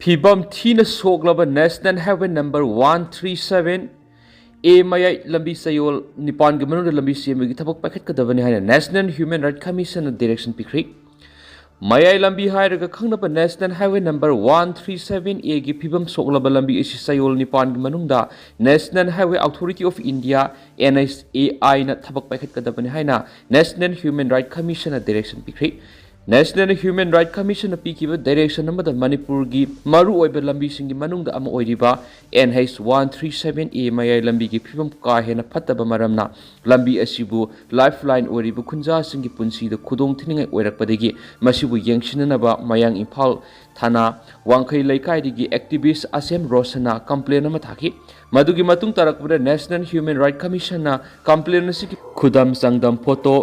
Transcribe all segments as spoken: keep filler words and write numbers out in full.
ꯐꯤꯕꯝ ꯊꯤꯅ ꯁꯣꯛꯂꯕ National Highway number one three seven A ꯃꯌꯥꯏ ꯂꯝꯕꯤ ꯆꯌꯣꯜ ꯅꯤꯄꯥꯟꯒꯤ ꯃꯅꯨꯡꯗ ꯂꯝꯕꯤ ꯁꯦꯝꯕꯒꯤ ꯊꯕꯛ ꯄꯥꯏꯈꯠꯀꯗꯕꯅꯤ ꯍꯥꯏꯅ National Human Rights Commission ꯅ direction ꯄꯤꯈ꯭ꯔꯤ꯫ ꯃꯌꯥꯏ ꯂꯝꯕꯤ ꯍꯥꯏꯔꯒ ꯈꯪꯅꯕ National Highway number one three seven A ꯒꯤ ꯐꯤꯕꯝ ꯁꯣꯛꯂꯕ ꯂꯝꯕꯤ ꯑꯁꯤ ꯆꯌꯣꯜ ꯅꯤꯄꯥꯟꯒꯤ ꯃꯅꯨꯡꯗ National Highway Authority of India, N H A I ꯅ ꯊꯕꯛ ꯄꯥꯏꯈꯠꯀꯗꯕꯅꯤ ꯍꯥꯏꯅ National Human Rights Commission ꯅ direction ꯄꯤꯈ꯭ꯔꯤ꯫ National Human Rights Commission ꯅ ꯄꯤꯈꯤꯕ direction ꯑꯃꯗ ꯃꯅꯤꯄꯨꯔꯒꯤ ꯃꯔꯨꯑꯣꯏꯕ ꯂꯝꯕꯤꯁꯤꯡꯒꯤ ꯃꯅꯨꯡꯗ ꯑꯃ ꯑꯣꯏꯔꯤꯕ N H one three seven A ꯃꯌꯥꯏ ꯂꯝꯕꯤꯒꯤ ꯐꯤꯕꯝ ꯀꯥ ꯍꯦꯟꯅ ꯐꯠꯇꯕ ꯃꯔꯝꯅ ꯂꯝꯕꯤ ꯑꯁꯤꯕꯨ lifeline ꯑꯣꯏꯔꯤꯕ ꯈꯨꯟꯖꯥꯁꯤꯡꯒꯤ ꯄꯨꯟꯁꯤꯗ ꯈꯨꯗꯣꯡ ꯊꯤꯅꯤꯡꯉꯥꯏ ꯑꯣꯏꯔꯛꯄꯗꯒꯤ ꯃꯁꯤꯕꯨ ꯌꯦꯡꯁꯤꯟꯅꯅꯕ ꯃꯌꯥꯡ ꯏꯝꯐꯥꯜ ꯊꯥꯅꯥ ꯋꯥꯡꯈꯩ ꯂꯩꯀꯥꯏꯗꯒꯤ activist ꯑꯁꯦꯝ ꯔꯣꯁꯟꯅ complain ꯑꯃ ꯊꯥꯈꯤ꯫ ꯃꯗꯨꯒꯤ ꯃꯇꯨꯡ ꯇꯥꯔꯛꯄꯗ National Human Rights Commission ꯅ complain ꯑꯁꯤꯒꯤ ꯈꯨꯗꯝ ꯆꯥꯡꯗꯝ photo,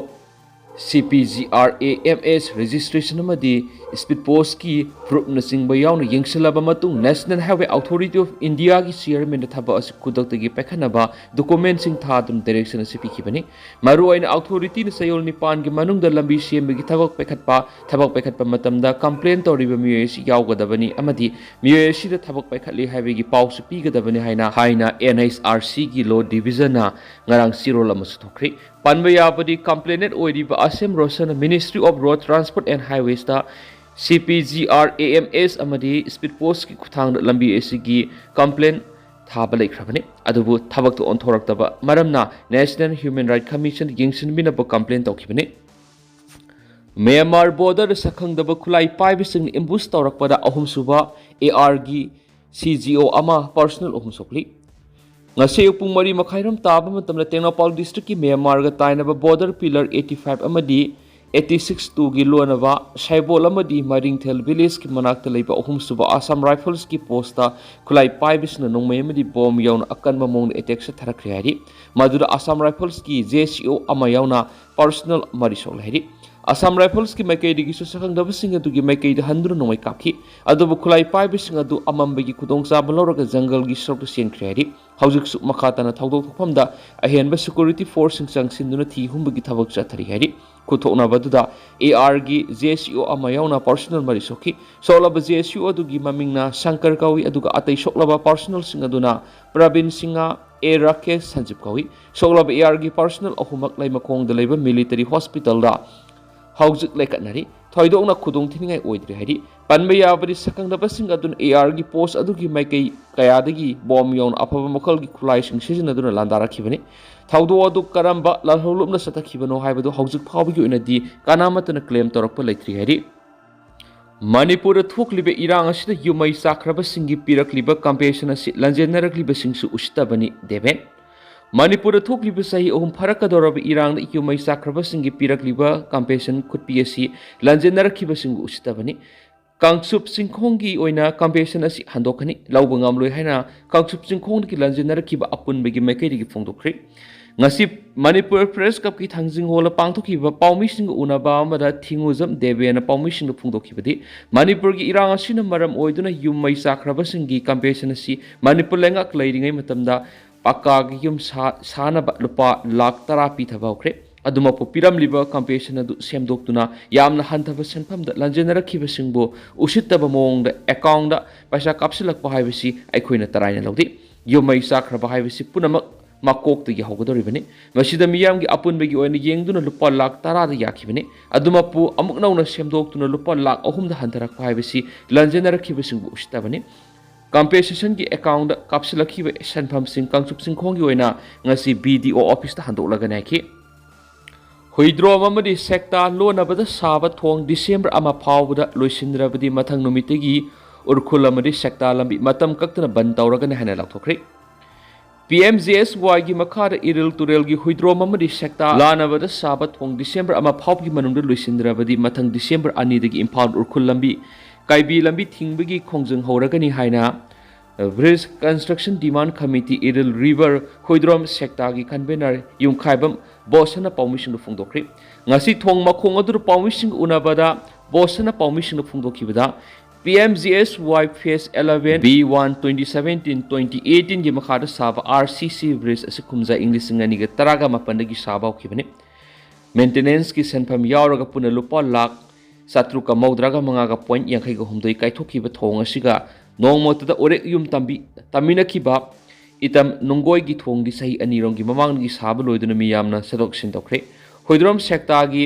C P G R A M S registration ꯑꯃꯗꯤ speed post ꯀꯤ proof ꯅꯆꯤꯡꯕ ꯌꯥꯎꯅ ꯌꯦꯡꯁꯤꯜꯂꯕ ꯃꯇꯨꯡ National Highway Authority of India ꯒꯤ chairman ꯗ ꯊꯕꯛ ꯑꯁꯤ ꯈꯨꯗꯛꯇꯒꯤ ꯄꯥꯏꯈꯠꯅꯕ document ꯁꯤꯡ ꯊꯥꯗꯨꯅ direction ꯑꯁꯤ ꯄꯤꯈꯤꯕꯅꯤ꯫ ꯃꯔꯨꯑꯣꯏꯅ authority ꯅ ꯆꯌꯣꯜ ꯅꯤꯄꯥꯟꯒꯤ ꯃꯅꯨꯡꯗ ꯂꯝꯕꯤ ꯁꯦꯝꯕꯒꯤ ꯊꯕꯛ ꯄꯥꯏꯈꯠꯄ, ꯊꯕꯛ ꯄꯥꯏꯈꯠꯄ ꯃꯇꯝꯗ complain ꯇꯧꯔꯤꯕ ꯃꯤꯑꯣꯏ ꯑꯁꯤ ꯌꯥꯎꯒꯗꯕꯅꯤ ꯑꯃꯗꯤ ꯃꯤꯑꯣꯏ ꯑꯁꯤꯗ ꯊꯕꯛ ꯄꯥꯏꯈꯠꯂꯤ ꯍꯥꯏꯕꯒꯤ ꯄꯥꯎꯁꯨ ꯄꯤꯒꯗꯕꯅꯤ ꯍꯥꯏꯅ, ꯍꯥꯏꯅ N H R C ꯒꯤ law division ꯅ ꯉꯔꯥꯡ ꯆꯦꯔꯣꯜ ꯑꯃꯁꯨ ꯊꯣꯛꯈ꯭ꯔꯤ꯫ ꯄꯟꯕ ꯌꯥꯕꯗꯤ, complainant ꯑꯣꯏꯔꯤꯕ ꯑꯁꯦꯝ ꯔꯣꯁꯟꯅ Ministry of Road Transport and Highways ꯇ C P G R A M S ꯑꯃꯗꯤ speed post ꯀꯤ ꯈꯨꯠꯊꯥꯡꯗ ꯂꯝꯕꯤ ꯑꯁꯤꯒꯤ complain ꯊꯥꯕ ꯂꯩꯈ꯭ꯔꯕꯅꯤ꯫ ꯑꯗꯨꯕꯨ ꯊꯕꯛꯇ ꯑꯣꯟꯊꯣꯔꯛꯇꯕ ꯃꯔꯝꯅ National Human Rights Commission ꯌꯦꯡꯁꯤꯟꯕꯤꯅꯕ complain ꯇꯧꯈꯤꯕꯅꯤ꯫ ꯃ꯭ꯌꯥꯟꯃꯥꯔ border ꯗ ꯁꯛꯈꯪꯗꯕ ꯈꯨꯠꯂꯥꯏ ꯄꯥꯏꯕꯁꯤꯡꯅ ambush ꯇꯧꯔꯛꯄꯗ ꯑꯍꯨꯝꯁꯨꯕ A R ꯒꯤ C G O ꯑꯃ personal ꯑꯍꯨꯝ ꯁꯣꯛꯂꯤ꯫ ꯉꯁꯤ ꯑꯌꯨꯛ ꯄꯨꯡ ꯃꯔꯤ ꯃꯈꯥꯏꯔꯣꯝ ꯇꯥꯕ ꯃꯇꯝꯗ ꯇꯦꯡꯅꯧꯄꯥꯜ district ꯀꯤ ꯃ꯭ꯌꯥꯟꯃꯥꯔꯒ ꯇꯥꯏꯅꯕ border pillar eighty five ꯑꯃꯗꯤ eighty six two ꯒꯤ ꯂꯣꯟꯅꯕ ꯁꯥꯏꯕꯣꯜ ꯑꯃꯗꯤ ꯃꯔꯤꯡꯊꯦꯜ village ꯀꯤ ꯃꯅꯥꯛꯇ ꯂꯩꯕ ꯑꯍꯨꯝꯁꯨꯕ Assam Rifles ꯀꯤ post ꯇ ꯈꯨꯠꯂꯥꯏ ꯄꯥꯏꯕꯁꯤꯡꯅ ꯅꯣꯡꯃꯩ ꯑꯃꯗꯤ bomb ꯌꯥꯎꯅ ꯑꯀꯟꯕ ꯃꯑꯣꯡꯗ attack ꯆꯠꯊꯔꯛꯈ꯭ꯔꯦ ꯍꯥꯏꯔꯤ꯫ ꯃꯗꯨꯗ Assam Rifles ꯀꯤ J C O ꯑꯃ ꯌꯥꯎꯅ personal ꯃꯔꯤ ꯁꯣꯛꯂꯦ ꯍꯥꯏꯔꯤ꯫ Assam Rifles ꯀꯤ ꯃꯥꯏꯀꯩꯗꯒꯤꯁꯨ ꯁꯛꯈꯪꯗꯕꯁꯤꯡ ꯑꯗꯨꯒꯤ ꯃꯥꯏꯀꯩꯗ ꯍꯟꯗꯨꯅ ꯅꯣꯡꯃꯩ ꯀꯥꯞꯈꯤ꯫ ꯑꯗꯨꯕꯨ ꯈꯨꯠꯂꯥꯏ ꯄꯥꯏꯕꯁꯤꯡ ꯑꯗꯨ ꯑꯃꯝꯕꯒꯤ ꯈꯨꯗꯣꯡꯆꯥꯕ ꯂꯧꯔꯒ ꯖꯪꯒꯜꯒꯤ ꯁꯔꯨꯛꯇ ꯆꯦꯟꯈ꯭ꯔꯦ ꯍꯥꯏꯔꯤ꯫ ꯍꯧꯖꯤꯛꯁꯨ ꯃꯈꯥ ꯇꯥꯅ ꯊꯧꯗꯣꯛ ꯊꯣꯛꯐꯝꯗ ꯑꯍꯦꯟꯕ security force ꯁꯤꯡ ꯆꯪꯁꯤꯟꯗꯨꯅ ꯊꯤ ꯍꯨꯝꯕꯒꯤ ꯊꯕꯛ ꯆꯠꯊꯔꯤ ꯍꯥꯏꯔꯤ꯫ ꯈꯨꯠꯊꯣꯛꯅꯕꯗꯨꯗ ꯑꯦ ꯑꯥꯔꯒꯤ ꯖꯦ ꯑꯦꯁ ꯌꯨ ꯑꯃ ꯌꯥꯎꯅ ꯄꯥꯔꯁꯣꯅꯦꯜ ꯃꯔꯤ ꯁꯣꯛꯈꯤ꯫ ꯁꯣꯛꯂꯕ ꯖꯦ ꯑꯦꯁ ꯌꯨ ꯑꯗꯨꯒꯤ ꯃꯃꯤꯡꯅ ꯁꯪꯀꯔ ꯀꯧꯏ, ꯑꯗꯨꯒ ꯑꯇꯩ ꯁꯣꯛꯂꯕ ꯄꯥꯔꯁꯣꯅꯦꯜꯁꯤꯡ ꯑꯗꯨꯅ ꯄ꯭ꯔꯕꯤꯟ ꯁꯤꯡꯍ, ꯑꯦ ꯔꯥꯀꯦꯁ, ꯁꯟꯖꯤꯞ ꯀꯧꯏ꯫ ꯁꯣꯛꯂꯕ ꯑꯦ ꯑꯥꯔꯒꯤ ꯄꯥꯔꯁꯣꯅꯦꯜ ꯑꯍꯨꯝꯃꯛ ꯂꯩꯃꯈꯣꯡꯗ ꯂꯩꯕ ꯃꯤꯂꯤꯇꯔꯤ ꯍꯣꯁꯄꯤꯇꯥꯜꯗ ꯍꯧꯖꯤꯛ ꯂꯩꯈꯠꯅꯔꯤ꯫ ꯊꯣꯏꯗꯣꯛꯅ ꯈꯨꯗꯣꯡꯊꯤꯅꯤꯡꯉꯥꯏ ꯑꯣꯏꯗ꯭ꯔꯤ ꯍꯥꯏꯔꯤ꯫ ꯄꯟꯕ ꯌꯥꯕꯗꯤ ꯁꯛꯈꯪꯅꯕꯁꯤꯡ ꯑꯗꯨꯅ ꯑꯦ ꯑꯥꯔꯒꯤ ꯄꯣꯁ ꯑꯗꯨꯒꯤ ꯃꯥꯏꯀꯩ ꯀꯌꯥꯗꯒꯤ ꯕꯣꯝ ꯌꯥꯎꯅ ꯑꯐꯕ ꯃꯈꯜꯒꯤ ꯈꯨꯠꯂꯥꯏꯁꯤꯡ ꯁꯤꯖꯤꯟꯅꯗꯨꯅ ꯂꯥꯟꯗꯥꯔꯛꯈꯤꯕꯅꯤ꯫ ꯊꯧꯗꯣꯛ ꯑꯗꯨ ꯀꯔꯝꯕ ꯂꯥꯜꯍꯧꯂꯨꯞꯅ ꯆꯠꯊꯈꯤꯕꯅꯣ ꯍꯥꯏꯕꯗꯨ ꯍꯧꯖꯤꯛ ꯐꯥꯎꯕꯒꯤ ꯑꯣꯏꯅꯗꯤ ꯀꯅꯥꯃꯠꯇꯅ ꯀ꯭ꯂꯦꯝ ꯇꯧꯔꯛꯄ ꯂꯩꯇ꯭ꯔꯤ ꯍꯥꯏꯔꯤ꯫ ꯃꯅꯤꯄꯨꯔꯗ ꯊꯣꯛꯂꯤꯕ ꯏꯔꯥꯡ ꯑꯁꯤꯗ ꯌꯨꯝꯃꯩ ꯆꯥꯛꯈ꯭ꯔꯕꯁꯤꯡꯒꯤ ꯄꯤꯔꯛꯂꯤꯕ ꯀꯝꯄꯦꯟꯁꯦꯁꯟ ꯑꯁꯤ ꯂꯥꯟꯖꯦꯟꯅꯔꯛꯂꯤꯕꯁꯤꯡꯁꯨ ꯎꯁꯤꯠꯇꯕꯅꯤ, ꯗꯦꯕꯦꯟ꯫ ꯃꯅꯤꯄꯨꯔꯗ ꯊꯣꯛꯂꯤꯕ ꯆꯍꯤ ꯑꯍꯨꯝ ꯐꯥꯔꯛꯀꯗꯧꯔꯕ ꯏꯔꯥꯡꯗ ꯌꯨꯝꯃꯩ ꯆꯥꯛꯈ꯭ꯔꯕꯁꯤꯡꯒꯤ ꯄꯤꯔꯛꯂꯤꯕ ꯀꯝꯄꯦꯟꯁꯦꯁꯟ ꯈꯨꯠꯄꯤ ꯑꯁꯤ ꯂꯥꯟꯖꯦꯟꯅꯔꯛꯈꯤꯕꯁꯤꯡꯕꯨ ꯎꯁꯤꯠꯇꯕꯅꯤ꯫ ꯀꯥꯡꯆꯨꯞ ꯆꯤꯡꯈꯣꯡꯒꯤ ꯑꯣꯏꯅ ꯀꯝꯄꯦꯟꯁꯦꯁꯟ ꯑꯁꯤ ꯍꯟꯗꯣꯛꯀꯅꯤ, ꯂꯧꯕ ꯉꯝꯂꯣꯏ ꯍꯥꯏꯅ ꯀꯥꯡꯆꯨꯞ ꯆꯤꯡꯈꯣꯡꯗꯒꯤ ꯂꯥꯟꯖꯦꯟꯅꯔꯛꯈꯤꯕ ꯑꯄꯨꯟꯕꯒꯤ ꯃꯥꯏꯀꯩꯗꯒꯤ ꯐꯣꯡꯗꯣꯛꯈ꯭ꯔꯦ꯫ ꯉꯁꯤ ꯃꯅꯤꯄꯨꯔ ꯄ꯭ꯔꯦꯁ ꯀ꯭ꯂꯕꯀꯤ ꯊꯥꯡꯖꯤꯡ ꯍꯣꯜꯗ ꯄꯥꯡꯊꯣꯛꯈꯤꯕ ꯄꯥꯎꯃꯤꯁꯤꯡꯒ ꯎꯅꯕ ꯑꯃꯗ ꯊꯤꯉꯨꯖꯝ ꯗꯦꯕꯦꯅ ꯄꯥꯎꯃꯤꯁꯤꯡꯗ ꯐꯣꯡꯗꯣꯛꯈꯤꯕꯗꯤ, ꯃꯅꯤꯄꯨꯔꯒꯤ ꯏꯔꯥꯡ ꯑꯁꯤꯅ ꯃꯔꯝ ꯑꯣꯏꯗꯨꯅ ꯌꯨꯝ ꯃꯩ ꯆꯥꯛꯈ꯭ꯔꯕꯁꯤꯡꯒꯤ ꯀꯝꯄꯦꯟꯁꯦꯁꯟ ꯑꯁꯤ ꯃꯅꯤꯄꯨꯔ ꯂꯩꯉꯥꯛ ꯂꯩꯔꯤꯉꯩ ꯃꯇꯝꯗ ꯄꯛꯀꯥꯒꯤ ꯌꯨꯝ ꯁꯥ-, ꯁꯥꯅꯕ ꯂꯨꯄꯥ ꯂꯥꯈ ꯇꯔꯥ ꯄꯤꯊꯕ ꯍꯧꯈ꯭ꯔꯦ꯫ ꯑꯗꯨꯃꯛꯄꯨ ꯄꯤꯔꯝꯂꯤꯕ ꯀꯝꯄꯦꯟꯁꯦꯁꯟ ꯑꯗꯨ ꯁꯦꯝꯗꯣꯛꯇꯨꯅ ꯌꯥꯝꯅ ꯍꯟꯊꯕ ꯁꯦꯟꯐꯝꯗ ꯂꯥꯟꯖꯦꯟꯅꯔꯛꯈꯤꯕꯁꯤꯡꯕꯨ ꯎꯁꯤꯠꯇꯕ ꯃꯑꯣꯡꯗ ꯑꯦꯀꯥꯎꯟꯗ ꯄꯩꯁꯥ ꯀꯥꯞꯁꯤꯜꯂꯛꯄ ꯍꯥꯏꯕꯁꯤ ꯑꯩꯈꯣꯏꯅ ꯇꯔꯥꯏꯅ ꯂꯧꯗꯦ꯫ ꯌꯨꯝ ꯃꯩ ꯆꯥꯛꯈ꯭ꯔꯕ ꯍꯥꯏꯕꯁꯤ ꯄꯨꯝꯅꯃꯛ ꯃꯀꯣꯛꯇꯒꯤ ꯍꯧꯒꯗꯧꯔꯤꯕꯅꯤ꯫ ꯃꯁꯤꯗ ꯃꯤꯌꯥꯝꯒꯤ ꯑꯄꯨꯟꯕꯒꯤ ꯑꯣꯏꯅ ꯌꯦꯡꯗꯨꯅ ꯂꯨꯄꯥ ꯂꯥꯈ ꯇꯔꯥꯗ ꯌꯥꯈꯤꯕꯅꯤ꯫ ꯑꯗꯨꯃꯛꯄꯨ ꯑꯃꯨꯛ ꯅꯧꯅ ꯁꯦꯝꯗꯣꯛꯇꯨꯅ ꯂꯨꯄꯥ ꯂꯥꯈ ꯑꯍꯨꯝꯗ ꯍꯟꯊꯔꯛꯄ ꯍꯥꯏꯕꯁꯤ ꯂꯥꯟꯖꯦꯟꯅꯔꯛꯈꯤꯕꯁꯤꯡꯕꯨ ꯎꯁꯤꯠꯇꯕꯅꯤ꯫ ꯀꯝꯄꯦꯟꯁꯦꯁꯟꯒꯤ ꯑꯦꯀꯥꯎꯟꯗ ꯀꯥꯞꯁꯤꯜꯂꯛꯈꯤꯕ ꯁꯦꯟꯐꯝꯁꯤꯡ ꯀꯥꯡꯆꯨꯞ ꯆꯤꯡꯈꯣꯡꯒꯤ ꯑꯣꯏꯅ ꯉꯁꯤ ꯕꯤ ꯗꯤ ꯑꯣ ꯑꯣꯐꯤꯁꯇ ꯍꯟꯗꯣꯛꯂꯒꯅꯤ ꯍꯥꯏꯈꯤ꯫ ꯍꯨꯏꯗ꯭ꯔꯣꯝ ꯑꯃꯗꯤ ꯁꯦꯛꯇꯥ ꯂꯣꯟꯅꯕꯗ ꯁꯥꯕ ꯊꯣꯡ ꯗꯤꯁꯦꯝꯕꯔ ꯑꯃ ꯐꯥꯎꯕꯗ ꯂꯣꯏꯁꯤꯟꯗ꯭ꯔꯕꯗꯤ ꯃꯊꯪ ꯅꯨꯃꯤꯠꯇꯒꯤ ꯎꯔꯈꯨꯜ ꯑꯃꯗꯤ ꯁꯦꯛꯇꯥ ꯂꯝꯕꯤ ꯃꯇꯝ ꯀꯛꯇꯅ ꯕꯟ ꯇꯧꯔꯒꯅꯤ ꯍꯥꯏꯅ ꯂꯥꯎꯊꯣꯛꯈ꯭ꯔꯦ꯫ ꯄꯤ ꯑꯦꯝ ꯖꯤ ꯑꯦꯁ ꯋꯥꯏꯒꯤ ꯃꯈꯥꯗ ꯏꯔꯤꯜ ꯇꯨꯔꯦꯜꯒꯤ ꯍꯨꯏꯗ꯭ꯔꯣꯝ ꯑꯃꯗꯤ ꯁꯦꯛꯇꯥ ꯂꯥꯟꯅꯕꯗ ꯁꯥꯕ ꯊꯣꯡ ꯗꯤꯁꯦꯝꯕꯔ ꯑꯃ ꯐꯥꯎꯕꯒꯤ ꯃꯅꯨꯡꯗ ꯂꯣꯏꯁꯤꯟꯗ꯭ꯔꯕꯗꯤ ꯃꯊꯪ ꯗꯤꯁꯦꯝꯕꯔ ꯑꯅꯤꯗꯒꯤ ꯏꯝꯐꯥꯜ ꯎꯔꯈꯨꯜ ꯂꯝꯕꯤ, ꯀꯥꯏꯕꯤ ꯂꯝꯕꯤ ꯊꯤꯡꯕꯒꯤ ꯈꯣꯡꯖꯪ ꯍꯧꯔꯒꯅꯤ ꯍꯥꯏꯅ Bridge Construction Demand Committee, Iril river Huidrom ꯁꯦꯛꯇꯥꯒꯤ ꯀꯟꯚꯦꯅꯔ ꯌꯨꯝꯈꯥꯏꯕꯝ ꯕꯣꯁꯅ ꯄꯥꯎꯃꯤꯁꯤꯡꯗ ꯐꯣꯡꯗꯣꯛꯈ꯭ꯔꯤ꯫ ꯉꯁꯤ ꯊꯣꯡ ꯃꯈꯣꯡ ꯑꯗꯨꯗ ꯄꯥꯎꯃꯤꯁꯤꯡ ꯎꯅꯕꯗ ꯕꯣꯁꯅ ꯄꯥꯎꯃꯤꯁꯤꯡꯗ ꯐꯣꯡꯗꯣꯛꯈꯤꯕꯗ, ꯄꯤ ꯑꯦꯝ ꯖꯤ ꯑꯦꯁ ꯋꯥꯏ Phase eleven B one twenty seventeen twenty eighteenꯒꯤ ꯃꯈꯥꯗ ꯁꯥꯕ ꯑꯥꯔ ꯁꯤ ꯁꯤ bridge ꯑꯁꯤ ꯀꯨꯝꯖꯥ ꯏꯪ ꯂꯤꯁꯤꯡ ꯑꯅꯤꯒ ꯇꯔꯥꯒ ꯃꯥꯄꯟꯗꯒꯤ ꯁꯥꯕ ꯍꯧꯈꯤꯕꯅꯤ꯫ ꯃꯦꯟꯇꯦꯅꯦꯟꯁꯀꯤ ꯁꯦꯟꯐꯝ ꯌꯥꯎꯔꯒ ꯄꯨꯟꯅ ꯂꯨꯄꯥ ꯂꯥꯈ ꯆꯥꯇ꯭ꯔꯨꯛꯀ ꯃꯧꯗ꯭ꯔꯥꯒ ꯃꯉꯥꯒ ꯄꯣꯏꯟ ꯌꯥꯡꯈꯩꯒ ꯍꯨꯝꯗꯣꯏ ꯀꯥꯏꯊꯣꯛꯈꯤꯕ ꯊꯣꯡ ꯑꯁꯤꯒ ꯅꯣꯡꯃꯇꯗ ꯎꯔꯦꯛ ꯌꯨꯝ ꯇꯝꯕꯤ-, ꯇꯝꯃꯤꯟꯅꯈꯤꯕ ꯏꯇꯝ ꯅꯨꯡꯒꯣꯏꯒꯤ ꯊꯣꯡꯗꯤ ꯆꯍꯤ ꯑꯅꯤꯔꯣꯝꯒꯤ ꯃꯃꯥꯡꯗꯒꯤ ꯁꯥꯕ ꯂꯣꯏꯗꯨꯅ ꯃꯤꯌꯥꯝꯅ ꯁꯦꯝꯗꯣꯛ ꯁꯤꯟꯗꯣꯛꯈ꯭ꯔꯦ꯫ ꯍꯨꯏꯗ꯭ꯔꯣꯝ ꯁꯦꯛꯇꯥꯒꯤ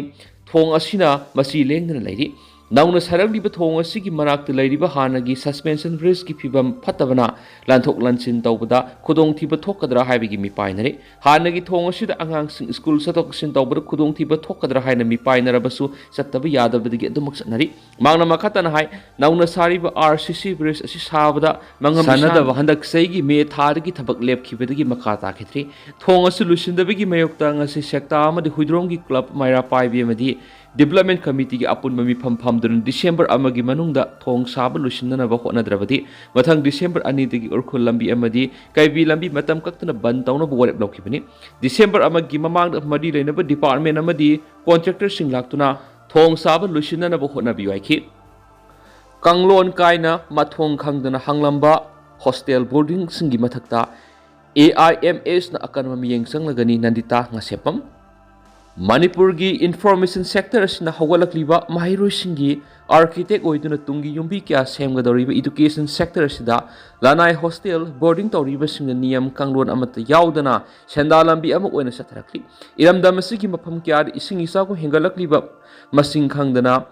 ꯊꯣꯡ ꯑꯁꯤꯅ ꯃꯁꯤ ꯂꯦꯡꯗꯅ ꯂꯩꯔꯤ꯫ ꯅꯧꯅ ꯁꯥꯔꯛꯂꯤꯕ ꯊꯣꯡ ꯑꯁꯤꯒꯤ ꯃꯅꯥꯛꯇ ꯂꯩꯔꯤꯕ ꯍꯥꯟꯅꯒꯤ ꯁꯁꯄꯦꯟꯁꯟ ꯕ꯭ꯔꯤꯖꯀꯤ ꯐꯤꯕꯝ ꯐꯠꯇꯕꯅ ꯂꯥꯟꯊꯣꯛ ꯂꯥꯟꯁꯤꯟ ꯇꯧꯕꯗ ꯈꯨꯗꯣꯡꯊꯤꯕ ꯊꯣꯛꯀꯗ꯭ꯔꯥ ꯍꯥꯏꯕꯒꯤ ꯃꯤꯄꯥꯏꯅꯔꯤ꯫ ꯍꯥꯟꯅꯒꯤ ꯊꯣꯡ ꯑꯁꯤꯗ ꯑꯉꯥꯡꯁꯤꯡ ꯁ꯭ꯀꯨꯜ ꯆꯠꯊꯣꯛ ꯆꯠꯁꯤꯟ ꯇꯧꯕꯗ ꯈꯨꯗꯣꯡꯊꯤꯕ ꯊꯣꯛꯀꯗ꯭ꯔꯥ ꯍꯥꯏꯅ ꯃꯤꯄꯥꯏꯅꯔꯕꯁꯨ ꯆꯠꯇꯕ ꯌꯥꯗꯕꯗꯒꯤ ꯑꯗꯨꯃꯛ ꯆꯠꯅꯔꯤ꯫ ꯃꯍꯥꯛꯅ ꯃꯈꯥ ꯇꯥꯅ ꯍꯥꯏ, ꯅꯧꯅ ꯁꯥꯔꯤꯕ ꯑꯥꯔ ꯁꯤ ꯁꯤ ꯕ꯭ꯔꯤꯖ ꯑꯁꯤ ꯁꯥꯕꯗ ꯃꯉꯝ ꯁꯥꯟꯅꯗꯕ ꯏꯁꯥꯅ ꯍꯟꯗꯛ ꯆꯍꯤꯒꯤ ꯃꯦ ꯊꯥꯗꯒꯤ ꯊꯕꯛ ꯂꯦꯞꯈꯤꯕꯗꯒꯤ ꯃꯈꯥ ꯇꯥꯈꯤꯗ꯭ꯔꯤ꯫ ꯊꯣꯡ ꯑꯁꯤ ꯂꯣꯏꯁꯤꯟꯗꯕꯒꯤ ꯃꯥꯌꯣꯛꯇ ꯉꯁꯤ ꯁꯦꯛꯇꯥ ꯑꯃꯗꯤ ꯍꯨꯏꯗ꯭ꯔꯣꯝꯒꯤ ꯀ꯭ꯂꯕ ꯃꯩꯔꯥ ꯄꯥꯏꯕꯤ ꯑꯃꯗꯤ ꯗꯤꯕ꯭ꯂꯞꯃꯦꯟ ꯀꯃꯤꯇꯤꯒꯤ ꯑꯄꯨꯟꯕ ꯃꯤꯐꯝ ꯐꯝꯗꯨꯅ ꯗꯤꯁꯦꯝꯕꯔ ꯑꯃꯒꯤ ꯃꯅꯨꯡꯗ ꯊꯣꯡ ꯁꯥꯕ ꯂꯣꯏꯁꯤꯟꯅꯅꯕ ꯍꯣꯠꯅꯗ꯭ꯔꯕꯗꯤ ꯃꯊꯪ ꯗꯤꯁꯦꯝꯕꯔ ꯑꯅꯤꯗꯒꯤ ꯎꯔꯈꯨꯜ ꯂꯝꯕꯤ ꯑꯃꯗꯤ ꯀꯩꯕꯤ ꯂꯝꯕꯤ ꯃꯇꯝ ꯀꯛꯇꯅ ꯕꯟ ꯇꯧꯅꯕ ꯋꯥꯔꯦꯞ ꯂꯧꯈꯤꯕꯅꯤ꯫ ꯗꯤꯁꯦꯝꯕꯔ ꯑꯃꯒꯤ ꯃꯃꯥꯡꯗ ꯃꯔꯤ ꯂꯩꯅꯕ ꯗꯤꯄꯥꯔꯠꯃꯦꯟ ꯑꯃꯗꯤ ꯀꯣꯟꯇ꯭ꯔꯦꯛꯇꯔꯁꯤꯡ ꯂꯥꯛꯇꯨꯅ ꯊꯣꯡ ꯁꯥꯕ ꯂꯣꯏꯁꯤꯟꯅꯅꯕ ꯍꯣꯠꯅꯕꯤꯌꯨ ꯍꯥꯏꯈꯤ꯫ ꯀꯥꯡꯂꯣꯟ ꯀꯥꯏꯅ ꯃꯊꯣꯡ ꯈꯪꯗꯅ ꯍꯥꯡꯂꯝꯕ ꯍꯣꯁꯇꯦꯜ ꯕꯣꯔꯗꯤꯡꯁꯤꯡꯒꯤ ꯃꯊꯛꯇ ꯑꯦ ꯑꯥꯏ ꯑꯦꯝ ꯑꯦꯁꯅ ꯑꯀꯟꯕ ꯃꯤꯠꯌꯦꯡ ꯆꯪꯂꯒꯅꯤ, ꯅꯟꯗꯤꯇꯥ ꯉꯥꯁꯦꯞꯄꯝ꯫ ꯃꯅꯤꯄꯨꯔꯒꯤ ꯏꯟꯐꯣꯔꯃꯦꯁꯟ ꯁꯦꯛꯇꯔ ꯑꯁꯤꯅ ꯍꯧꯒꯠꯂꯛꯂꯤꯕ ꯃꯍꯩꯔꯣꯏꯁꯤꯡꯒꯤ ꯑꯥꯔꯀꯤꯇꯦꯛ ꯑꯣꯏꯗꯨꯅ ꯇꯨꯡꯒꯤ ꯌꯨꯝꯕꯤ ꯀꯌꯥ ꯁꯦꯝꯒꯗꯧꯔꯤꯕ ꯏꯗꯨꯀꯦꯁꯟ ꯁꯦꯛꯇꯔ ꯑꯁꯤꯗ ꯂꯅꯥꯏ ꯍꯣꯁꯇꯦꯜ ꯕꯣꯔꯗꯤꯡ ꯇꯧꯔꯤꯕꯁꯤꯡꯅ ꯅꯤꯌꯝ ꯀꯥꯡꯂꯣꯟ ꯑꯃꯠꯇ ꯌꯥꯎꯗꯅ ꯁꯦꯟꯗꯥ ꯂꯝꯕꯤ ꯑꯃ ꯑꯣꯏꯅ ꯆꯠꯊꯔꯛꯂꯤ꯫ ꯏꯔꯝꯗꯝ ꯑꯁꯤꯒꯤ ꯃꯐꯝ ꯀꯌꯥꯗ ꯏꯁꯤꯡ ꯏꯆꯥꯎꯒ ꯍꯦꯟꯒꯠꯂꯛꯂꯤꯕ ꯃꯁꯤꯡ ꯈꯪꯗꯅ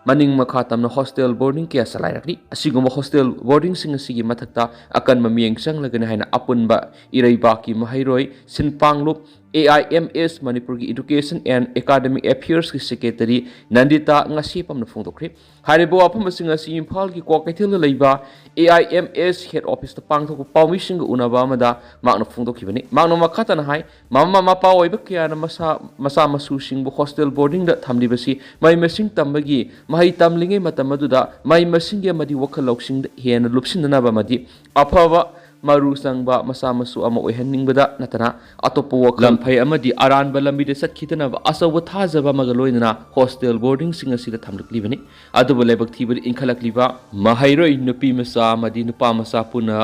ꯃꯅꯤꯡ ꯃꯈꯥ ꯇꯝꯅ ꯍꯣꯁꯇꯦꯜ ꯕꯣꯔꯗꯤꯡ ꯀꯌꯥ ꯆꯂꯥꯏꯔꯛꯂꯤ꯫ ꯑꯁꯤꯒꯨꯝꯕ ꯍꯣꯁꯇꯦꯜ ꯕꯣꯔꯗꯤꯡꯁꯤꯡ ꯑꯁꯤꯒꯤ ꯃꯊꯛꯇ ꯑꯀꯟꯕ ꯃꯤꯠꯌꯦꯡ ꯆꯪꯂꯒꯅꯤ ꯍꯥꯏꯅ ꯑꯄꯨꯟꯕ ꯏꯔꯩꯕꯥꯛꯀꯤ ꯃꯍꯩꯔꯣꯏ ꯁꯤꯟꯄꯥꯡꯂꯨꯞ, ꯑꯦ ꯑꯥꯏ ꯑꯦꯝ ꯑꯦꯁ, ꯃꯅꯤꯄꯨꯔꯒꯤ ꯏꯗꯨꯀꯦꯁꯟ ꯑꯦꯟ ꯑꯦꯀꯥꯗꯃꯤꯛ ꯑꯦꯐꯤꯌꯔꯁꯀꯤ ꯁꯦꯀ꯭ꯔꯦꯇꯔꯤ ꯅꯟꯗꯤꯇꯥ ꯉꯥꯁꯦꯞꯄꯝꯅ ꯐꯣꯡꯗꯣꯛꯈ꯭ꯔꯦ꯫ ꯍꯥꯏꯔꯤꯕ ꯋꯥꯐꯝꯁꯤꯡ ꯑꯁꯤ ꯏꯝꯐꯥꯜꯒꯤ ꯀ꯭ꯋꯥꯀꯩꯊꯦꯜꯗ ꯂꯩꯕ A I M S head ꯑꯣꯐꯤꯁꯇ ꯄꯥꯡꯊꯣꯛꯄ ꯄꯥꯎꯃꯤꯁꯤꯡꯒ ꯎꯅꯕ ꯑꯃꯗ ꯃꯍꯥꯛꯅ ꯐꯣꯡꯗꯣꯛꯈꯤꯕꯅꯤ꯫ ꯃꯍꯥꯛꯅ ꯃꯈꯥ ꯇꯥꯅ ꯍꯥꯏ, ꯃꯃꯥ ꯃꯄꯥ ꯑꯣꯏꯕ ꯀꯌꯥꯅ ꯃꯁꯥ, ꯃꯆꯥ ꯃꯁꯨꯁꯤꯡꯕꯨ ꯍꯣꯁꯇꯦꯜ ꯕꯣꯔꯗꯤꯡꯗ ꯊꯝꯂꯤꯕꯁꯤ ꯃꯍꯩ ꯃꯁꯤꯡ ꯇꯝꯕꯒꯤ, ꯃꯍꯩ ꯇꯝꯂꯤꯉꯩ ꯃꯇꯝ ꯑꯗꯨꯗ ꯃꯍꯩ ꯃꯁꯤꯡꯒꯤ ꯑꯃꯗꯤ ꯋꯥꯈꯜ ꯂꯧꯁꯤꯡꯗ ꯍꯦꯟꯅ ꯂꯨꯞꯁꯤꯟꯅꯅꯕ ꯑꯃꯗꯤ ꯑꯐꯕ ꯃꯔꯨ ꯆꯪꯕ ꯃꯆꯥ ꯃꯁꯨ ꯑꯃ ꯑꯣꯏꯍꯟꯅꯤꯡꯕꯗ ꯅꯠꯇꯅ ꯑꯇꯣꯞꯄ ꯋꯥꯈꯜ ꯂꯝꯐꯩ ꯑꯃꯗꯤ ꯑꯔꯥꯟꯕ ꯂꯝꯕꯤꯗ ꯆꯠꯈꯤꯗꯅꯕ ꯑꯆꯧꯕ ꯊꯥꯖꯕ ꯑꯃꯒ ꯂꯣꯏꯅꯅ ꯍꯣꯁꯇꯦꯜ ꯕꯣꯔꯗꯤꯡꯁꯤꯡ ꯑꯁꯤꯗ ꯊꯝꯂꯛꯂꯤꯕꯅꯤ꯫ ꯑꯗꯨꯕꯨ ꯂꯥꯏꯕꯛ ꯊꯤꯕꯗ ꯏꯟꯈꯠꯂꯛꯂꯤꯕ ꯃꯍꯩꯔꯣꯏ ꯅꯨꯄꯤ ꯃꯆꯥ ꯑꯃꯗꯤ ꯅꯨꯄꯥ ꯃꯆꯥ ꯄꯨꯟꯅ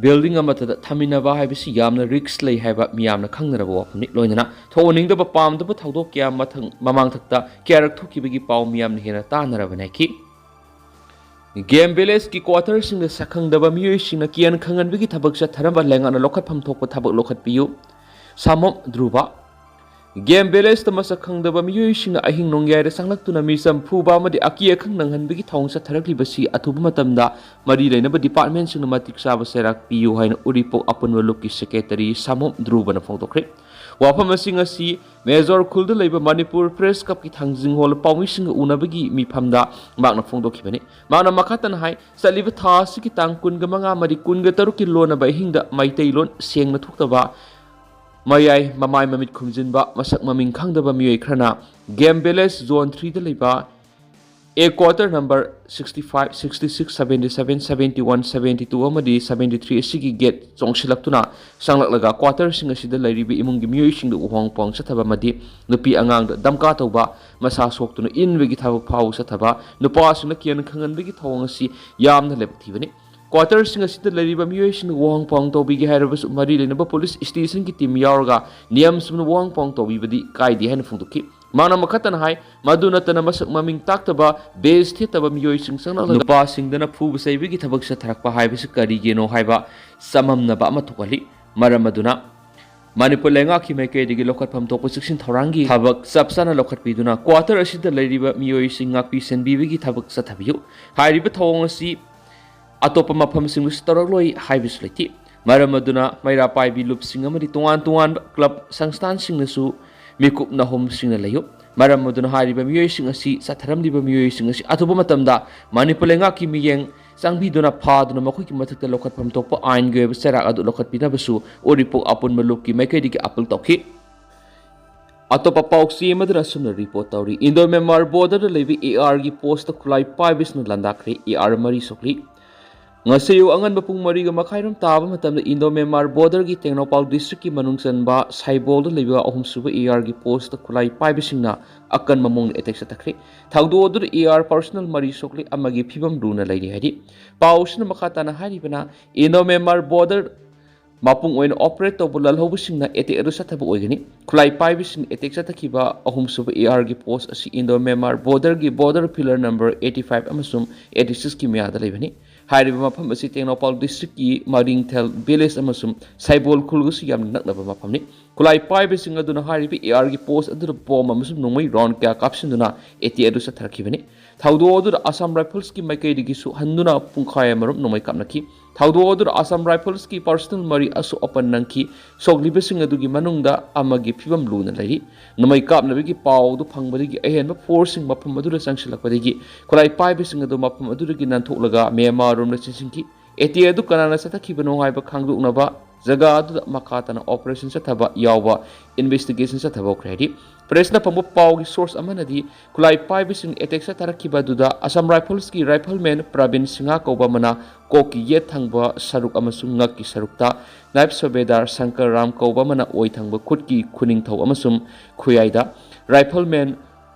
ꯕꯤꯜꯗꯤꯡ ꯑꯃꯠꯇꯗ ꯊꯝꯃꯤꯟꯅꯕ ꯍꯥꯏꯕꯁꯤ ꯌꯥꯝꯅ ꯔꯤꯛꯁ ꯂꯩ ꯍꯥꯏꯕ ꯃꯤꯌꯥꯝꯅ ꯈꯪꯅꯔꯕ ꯋꯥꯐꯝꯅꯤ꯫ ꯂꯣꯏꯅꯅ ꯊꯣꯛꯍꯟꯅꯤꯡꯗꯕ ꯄꯥꯝꯗꯕ ꯊꯧꯗꯣꯛ ꯀꯌꯥ ꯃꯊꯪ ꯃꯃꯥꯡꯊꯛꯇ ꯀꯌꯥꯔꯛ ꯊꯣꯛꯈꯤꯕꯒꯤ ꯄꯥꯎ ꯃꯤꯌꯥꯝꯅ ꯍꯦꯟꯅ ꯇꯥꯅꯔꯕ ꯅꯥꯏꯈꯤ꯫ ꯒꯦꯝ ꯚꯤꯂꯦꯖꯀꯤ ꯀ꯭ꯋꯥꯇꯔꯁꯤꯡꯗ ꯁꯛꯈꯪꯗꯕ ꯃꯤꯑꯣꯏꯁꯤꯡꯅ ꯀꯤꯍꯟ ꯈꯪꯍꯟꯕꯒꯤ ꯊꯕꯛ ꯆꯠꯊꯔꯝꯕ ꯂꯩꯉꯥꯛꯅ ꯂꯧꯈꯠꯐꯝ ꯊꯣꯛꯄ ꯊꯕꯛ ꯂꯧꯈꯠꯄꯤꯌꯨ꯫ ꯁꯥꯃꯣꯞ ꯙ꯭ꯔꯨꯕ꯫ ꯒꯦꯝ ꯚꯤꯂꯦꯖꯇ ꯃꯁꯛ ꯈꯪꯗꯕ ꯃꯤꯑꯣꯏꯁꯤꯡꯅ ꯑꯍꯤꯡ ꯅꯣꯡꯌꯥꯏꯗ ꯆꯪꯂꯛꯇꯨꯅ ꯃꯤꯆꯝ ꯐꯨꯕ ꯑꯃꯗꯤ ꯑꯀꯤ ꯑꯈꯪ ꯅꯪꯍꯟꯕꯒꯤ ꯊꯧꯑꯣꯡ ꯆꯠꯊꯔꯛꯂꯤꯕꯁꯤ ꯑꯊꯨꯕ ꯃꯇꯝꯗ ꯃꯔꯤ ꯂꯩꯅꯕ ꯗꯤꯄꯥꯔꯠꯃꯦꯟꯁꯤꯡꯅ ꯃꯇꯤꯛ ꯆꯥꯕ ꯆꯩꯔꯥꯛ ꯄꯤꯌꯨ ꯍꯥꯏꯅ ꯎꯔꯤꯄꯣꯛ ꯑꯄꯨꯟꯕ ꯂꯨꯞꯀꯤ ꯁꯦꯀ꯭ꯔꯦꯇꯔꯤ ꯁꯥꯃꯣꯞ ꯙ꯭ꯔꯨꯕꯅ ꯐꯣꯡꯗꯣꯛꯈ꯭ꯔꯦ꯫ ꯋꯥꯐꯝ ꯑꯁꯤꯡ ꯑꯁꯤ ꯃꯦꯖꯣꯔ ꯈꯨꯜꯗ ꯂꯩꯕ ꯃꯅꯤꯄꯨꯔ ꯄ꯭ꯔꯦꯁ ꯀ꯭ꯂꯕꯀꯤ ꯊꯥꯡꯖꯤꯡ ꯍꯣꯜ ꯄꯥꯎꯃꯤꯁꯤꯡꯒ ꯎꯅꯕꯒꯤ ꯃꯤꯐꯝꯗ ꯃꯍꯥꯛꯅ ꯐꯣꯡꯗꯣꯛꯈꯤꯕꯅꯤ꯫ ꯃꯍꯥꯛꯅ ꯃꯈꯥ ꯇꯥꯅ ꯍꯥꯏ, ꯆꯠꯂꯤꯕ ꯊꯥ ꯑꯁꯤꯒꯤ ꯇꯥꯡ ꯀꯨꯟꯒ ꯃꯉꯥ ꯑꯃꯗꯤ ꯀꯨꯟꯒ ꯇꯔꯨꯛꯀꯤ ꯂꯣꯟꯅꯕ ꯑꯍꯤꯡꯗ ꯃꯩꯇꯩꯂꯣꯟ ꯁꯦꯡꯅ ꯊꯣꯛꯇꯕ, ꯃꯌꯥꯏ ꯃꯃꯥꯏ ꯃꯃꯤꯠ ꯈꯨꯝꯖꯤꯟꯕ ꯃꯁꯛ ꯃꯃꯤꯡ ꯈꯪꯗꯕ ꯃꯤꯑꯣꯏ ꯈꯔꯅ ꯒꯦꯝ ꯚꯤꯂꯦꯖ ꯖꯣꯟ ꯊ꯭ꯔꯤꯗ ꯂꯩꯕ A quarter number sixty five, sixty six, seventy seven, seventy one, seventy two ꯑꯃꯗꯤ seventy three ꯑꯁꯤꯒꯤ ꯒꯦꯠ ꯆꯣꯡꯁꯤꯜꯂꯛꯇꯨꯅ ꯆꯪꯂꯛꯂꯒ ꯀ꯭ꯋꯥꯇꯔꯁꯤꯡ ꯑꯁꯤꯗ ꯂꯩꯔꯤꯕ ꯏꯃꯨꯡꯒꯤ ꯃꯤꯑꯣꯏꯁꯤꯡꯗ ꯎꯍꯣꯡ ꯄꯥꯍꯣꯡ ꯆꯠꯊꯕ ꯑꯃꯗꯤ ꯅꯨꯄꯤ ꯑꯉꯥꯡꯗ ꯗꯝꯀꯥ ꯇꯧꯕ, ꯃꯁꯥ ꯁꯣꯛꯇꯨꯅ ꯏꯟꯕꯒꯤ ꯊꯕꯛ ꯐꯥꯎꯕ ꯆꯠꯊꯕ, ꯅꯨꯄꯥꯁꯤꯡꯅ ꯀꯤꯍꯟ ꯈꯪꯍꯟꯕꯒꯤ ꯊꯧꯑꯣꯡ ꯑꯁꯤ ꯌꯥꯝꯅ ꯂꯥꯏꯕꯛ ꯊꯤꯕꯅꯤ꯫ ꯀ꯭ꯋꯥꯇꯔꯁꯤꯡ ꯑꯁꯤꯗ ꯂꯩꯔꯤꯕ ꯃꯤꯑꯣꯏꯁꯤꯡꯅ ꯋꯥꯍꯪ ꯄꯥꯎꯍꯪ ꯇꯧꯕꯤꯒꯦ ꯍꯥꯏꯔꯕꯁꯨ ꯃꯔꯤ ꯂꯩꯅꯕ ꯄꯨꯂꯤꯁ ꯁ꯭ꯇꯦꯁꯟꯒꯤ ꯇꯤꯝ ꯌꯥꯎꯔꯒ ꯅꯤꯌꯝ ꯆꯨꯝꯅ ꯋꯥꯍꯪ ꯄꯥꯎꯍꯪ ꯇꯧꯕꯤꯕꯗꯤ ꯀꯥꯏꯗꯦ ꯍꯥꯏꯅ ꯐꯣꯡꯗꯣꯛꯈꯤ꯫ ꯃꯥꯅ ꯃꯈꯥ ꯇꯥꯅ ꯍꯥꯏ, ꯃꯗꯨ ꯅꯠꯇꯅ ꯃꯁꯛ ꯃꯃꯤꯡ ꯇꯥꯛꯇꯕ, ꯕꯦꯖ ꯊꯦꯠꯇꯕ ꯃꯤꯑꯣꯏꯁꯤꯡ ꯆꯪꯂꯛꯂꯒ ꯅꯨꯄꯥꯁꯤꯡꯗꯅ ꯐꯨꯕ ꯆꯩꯕꯒꯤ ꯊꯕꯛ ꯆꯠꯊꯔꯛꯄ ꯍꯥꯏꯕꯁꯤ ꯀꯔꯤꯒꯤꯅꯣ ꯍꯥꯏꯕ ꯆꯃꯝꯅꯕ ꯑꯃ ꯊꯣꯛꯍꯜꯂꯤ꯫ ꯃꯔꯝ ꯑꯗꯨꯅ ꯃꯅꯤꯄꯨꯔ ꯂꯩꯉꯥꯛꯀꯤ ꯃꯥꯏꯀꯩꯗꯒꯤ ꯂꯧꯈꯠꯐꯝ ꯊꯣꯛꯄ ꯆꯦꯛꯁꯤꯟ ꯊꯧꯔꯥꯡꯒꯤ ꯊꯕꯛ ꯆꯞ ꯆꯥꯅ ꯂꯧꯈꯠꯄꯤꯗꯨꯅ ꯀ꯭ꯋꯥꯇꯔ ꯑꯁꯤꯗ ꯂꯩꯔꯤꯕ ꯃꯤꯑꯣꯏꯁꯤꯡ ꯉꯥꯛꯄꯤ ꯁꯦꯟꯕꯤꯕꯒꯤ ꯊꯕꯛ ꯆꯠꯊꯕꯤꯌꯨ꯫ ꯍꯥꯏꯔꯤꯕ ꯊꯧꯑꯣꯡ ꯑꯁꯤ ꯑꯇꯣꯞꯄ ꯃꯐꯝꯁꯤꯡꯗꯁꯨ ꯇꯧꯔꯛꯂꯣꯏ ꯍꯥꯏꯕꯁꯨ ꯂꯩꯇꯦ꯫ ꯃꯔꯝ ꯑꯗꯨꯅ ꯃꯩꯔꯥ ꯄꯥꯏꯕꯤ ꯂꯨꯞꯁꯤꯡ ꯑꯃꯗꯤ ꯇꯣꯉꯥꯟ ꯇꯣꯉꯥꯟꯕ ꯀ꯭ꯂꯕ ꯁꯪꯁꯊꯥꯟꯁꯤꯡꯅꯁꯨ ꯃꯤꯀꯨꯞ ꯅꯥꯍꯣꯝꯁꯤꯡꯅ ꯂꯩꯌꯨ꯫ ꯃꯔꯝ ꯑꯗꯨꯅ ꯍꯥꯏꯔꯤꯕ ꯃꯤꯑꯣꯏꯁꯤꯡ ꯑꯁꯤ ꯆꯠꯊꯔꯝꯂꯤꯕ ꯃꯤꯑꯣꯏꯁꯤꯡ ꯑꯁꯤ ꯑꯊꯨꯕ ꯃꯇꯝꯗ ꯃꯅꯤꯄꯨꯔ ꯂꯩꯉꯥꯛꯀꯤ ꯃꯤꯠꯌꯦꯡ ꯆꯪꯕꯤꯗꯨꯅ ꯐꯥꯗꯨꯅ ꯃꯈꯣꯏꯒꯤ ꯃꯊꯛꯇ ꯂꯧꯈꯠꯐꯝ ꯊꯣꯛꯄ ꯑꯥꯏꯟꯒꯤ ꯑꯣꯏꯕ ꯆꯩꯔꯥꯛ ꯑꯗꯨ ꯂꯧꯈꯠꯄꯤꯅꯕꯁꯨ ꯎꯔꯤꯄꯣꯛ ꯑꯄꯨꯟꯕ ꯂꯨꯞꯀꯤ ꯃꯥꯏꯀꯩꯗꯒꯤ ꯑꯥꯄꯤꯜ ꯇꯧꯈꯤ꯫ ꯑꯇꯣꯞꯄ ꯄꯥꯎꯆꯦ ꯑꯃꯗꯅ ꯑꯁꯨꯝꯅ ꯔꯤꯄꯣꯔꯠ ꯇꯧꯔꯤ, ꯏꯟꯗꯣ ꯃ꯭ꯌꯥꯟꯃꯥꯔ ꯕꯣꯔꯗꯔꯗ ꯂꯩꯕ ꯑꯦ ꯑꯥꯔꯒꯤ ꯄꯣꯁꯇ ꯈꯨꯠꯂꯥꯏ ꯄꯥꯏꯕꯁꯤꯡꯅ ꯂꯥꯟꯗꯥꯈ꯭ꯔꯦ, ꯑꯦ ꯑꯥꯔ ꯃꯔꯤ ꯁꯣꯛꯂꯤ꯫ ꯉꯁꯤ ꯑꯌꯨꯛ ꯑꯉꯟꯕ ꯄꯨꯡ ꯃꯔꯤꯒ ꯃꯈꯥꯏꯔꯣꯝ ꯇꯥꯕ ꯃꯇꯝꯗ ꯏꯟꯗꯣ ꯃꯦꯟꯃꯥꯔ ꯕꯣꯔꯗꯔꯒꯤ ꯇꯦꯡꯅꯧꯄꯥꯜ ꯗꯤꯁꯇ꯭ꯔꯤꯛꯀꯤ ꯃꯅꯨꯡ ꯆꯟꯕ ꯁꯥꯏꯕꯣꯜꯗ ꯂꯩꯕ ꯑꯍꯨꯝꯁꯨꯕ ꯑꯦ ꯑꯥꯔꯒꯤ ꯄꯣꯁꯇ ꯈꯨꯠꯂꯥꯏ ꯄꯥꯏꯕꯁꯤꯡꯅ ꯑꯀꯟꯕ ꯃꯑꯣꯡꯗ ꯑꯦꯇꯦꯛ ꯆꯠꯊꯈ꯭ꯔꯦ꯫ ꯊꯧꯗꯣꯛ ꯑꯗꯨꯗ ꯑꯦ ꯑꯥꯔ ꯄꯥꯔꯁꯣꯅꯦꯜ ꯃꯔꯤ ꯁꯣꯛꯂꯤ, ꯑꯃꯒꯤ ꯐꯤꯕꯝ ꯂꯨꯅ ꯂꯩꯔꯤ ꯍꯥꯏꯔꯤ꯫ ꯄꯥꯎꯁꯤꯅ ꯃꯈꯥ ꯇꯥꯅ ꯍꯥꯏꯔꯤꯕꯅ, ꯏꯟꯗꯣ ꯃꯦꯟꯃꯥꯔ ꯕꯣꯔꯗꯔ ꯃꯄꯨꯡ ꯑꯣꯏꯅ ꯑꯣꯄꯔꯦꯠ ꯇꯧꯕ ꯂꯜꯍꯧꯕꯁꯤꯡꯅ ꯑꯦꯇꯦꯛ ꯑꯗꯨ ꯆꯠꯊꯕ ꯑꯣꯏꯒꯅꯤ꯫ ꯈꯨꯠꯂꯥꯏ ꯄꯥꯏꯕꯁꯤꯡ ꯑꯦꯇꯦꯛ ꯆꯠꯊꯈꯤꯕ ꯑꯍꯨꯝꯁꯨꯕ ꯑꯦ ꯑꯥꯔꯒꯤ ꯄꯣꯁ ꯑꯁꯤ ꯏꯟꯗꯣ ꯃꯦꯟꯃꯥꯔ ꯕꯣꯔꯗꯔꯒꯤ border pillar number eighty five ꯑꯃꯁꯨꯡ eighty sixꯀꯤ ꯃꯌꯥꯗ ꯂꯩꯕꯅꯤ꯫ ꯍꯥꯏꯔꯤꯕ ꯃꯐꯝ ꯑꯁꯤ ꯇꯦꯡꯅꯧꯄꯥꯜ ꯗꯤꯁꯇ꯭ꯔꯤꯛꯀꯤ ꯃꯔꯤꯡꯊꯦꯜ ꯚꯤꯂꯦꯖ ꯑꯃꯁꯨꯡ ꯁꯥꯏꯕꯣꯜ ꯈꯨꯜꯒꯁꯨ ꯌꯥꯝꯅ ꯅꯛꯅꯕ ꯃꯐꯝꯅꯤ꯫ ꯈꯨꯠꯂꯥꯏ ꯄꯥꯏꯕꯁꯤꯡ ꯑꯗꯨꯅ ꯍꯥꯏꯔꯤꯕ ꯑꯦ ꯑꯥꯔꯒꯤ ꯄꯣꯁ ꯑꯗꯨꯗ ꯕꯣꯝ ꯑꯃꯁꯨꯡ ꯅꯣꯡꯃꯩ ꯔꯥꯎꯟ ꯀꯌꯥ ꯀꯥꯞꯁꯤꯟꯗꯨꯅ ꯑꯦꯇꯦꯛ ꯑꯗꯨ ꯆꯠꯊꯔꯛꯈꯤꯕꯅꯤ꯫ ꯊꯧꯗꯣꯛ ꯑꯗꯨꯗ ꯑꯁꯥꯝ ꯔꯥꯏꯐꯜꯁꯀꯤ ꯃꯥꯏꯀꯩꯗꯒꯤꯁꯨ ꯍꯟꯗꯨꯅ ꯄꯨꯡꯈꯥꯏ ꯑꯃꯔꯣꯝ ꯅꯣꯡꯃꯩ ꯀꯥꯞꯅꯈꯤ꯫ ꯊꯧꯗꯣꯛ ꯑꯗꯨꯗ ꯑꯁꯥꯝ ꯔꯥꯏꯐꯜꯁꯀꯤ ꯄꯥꯔꯁꯣꯅꯦꯜ ꯃꯔꯤ ꯑꯁꯣꯛ ꯑꯄꯟ ꯅꯪꯈꯤ꯫ ꯁꯣꯛꯂꯤꯕꯁꯤꯡ ꯑꯗꯨꯒꯤ ꯃꯅꯨꯡꯗ ꯑꯃꯒꯤ ꯐꯤꯕꯝ ꯂꯨꯅ ꯂꯩꯔꯤ꯫ ꯅꯣꯡꯃꯩ ꯀꯥꯞꯅꯕꯒꯤ ꯄꯥꯎ ꯑꯗꯨ ꯐꯪꯕꯗꯒꯤ ꯑꯍꯦꯟꯕ ꯐꯣꯔꯁꯁꯤꯡ ꯃꯐꯝ ꯑꯗꯨꯗ ꯆꯪꯁꯤꯜꯂꯛꯄꯗꯒꯤ ꯈꯨꯠꯂꯥꯏ ꯄꯥꯏꯕꯁꯤꯡ ꯑꯗꯨ ꯃꯐꯝ ꯑꯗꯨꯗꯒꯤ ꯅꯥꯟꯊꯣꯛꯂꯒ ꯃ꯭ꯌꯥꯟꯃꯥꯔꯔꯣꯝꯗ ꯆꯦꯟꯁꯤꯟꯈꯤ꯫ ꯑꯦꯇꯦꯛ ꯑꯗꯨ ꯀꯅꯥꯅ ꯆꯠꯊꯈꯤꯕꯅꯣ ꯍꯥꯏꯕ ꯈꯪꯗꯣꯛꯅꯕ ꯖꯒꯥ ꯑꯗꯨꯗ ꯃꯈꯥ ꯇꯥꯅ ꯑꯣꯄꯔꯦꯁꯟ ꯆꯠꯊꯕ ꯌꯥꯎꯕ ꯏꯟꯚꯦꯁꯇꯤꯒꯦꯁꯟ ꯆꯠꯊꯕ ꯍꯧꯈ꯭ꯔꯦ ꯍꯥꯏꯔꯤ꯫ ꯄ꯭ꯔꯦꯁꯅ ꯐꯪꯕ ꯄꯥꯎꯒꯤ ꯁꯣꯔꯁ ꯑꯃꯅꯗꯤ ꯈꯨꯠꯂꯥꯏ ꯄꯥꯏꯕꯁꯤꯡ ꯑꯦꯇꯦꯛ ꯆꯠꯊꯔꯛꯈꯤꯕ ꯑꯗꯨꯗ ꯑꯁꯥꯝ ꯔꯥꯏꯐꯜꯁꯀꯤ ꯔꯥꯏꯐꯜꯃꯦꯟ ꯄ꯭ꯔꯕꯤꯟ ꯁꯤꯡꯍ ꯀꯧꯕ ꯑꯃꯅ ꯀꯣꯛꯀꯤ ꯌꯦꯠ ꯊꯪꯕ ꯁꯔꯨꯛ ꯑꯃꯁꯨꯡ ꯉꯛꯀꯤ ꯁꯔꯨꯛꯇ, ꯅꯥꯏꯕ ꯁꯨꯕꯦꯗꯥꯔ ꯁꯪꯀꯔ ꯔꯥꯝ ꯀꯧꯕ ꯑꯃꯅ ꯑꯣꯏ ꯊꯪꯕ ꯈꯨꯠꯀꯤ ꯈꯨꯅꯤꯡꯊꯧ ꯑꯃꯁꯨꯡ ꯈꯨꯌꯥꯏꯗ, ꯔꯥꯏꯐꯜꯃꯦꯟ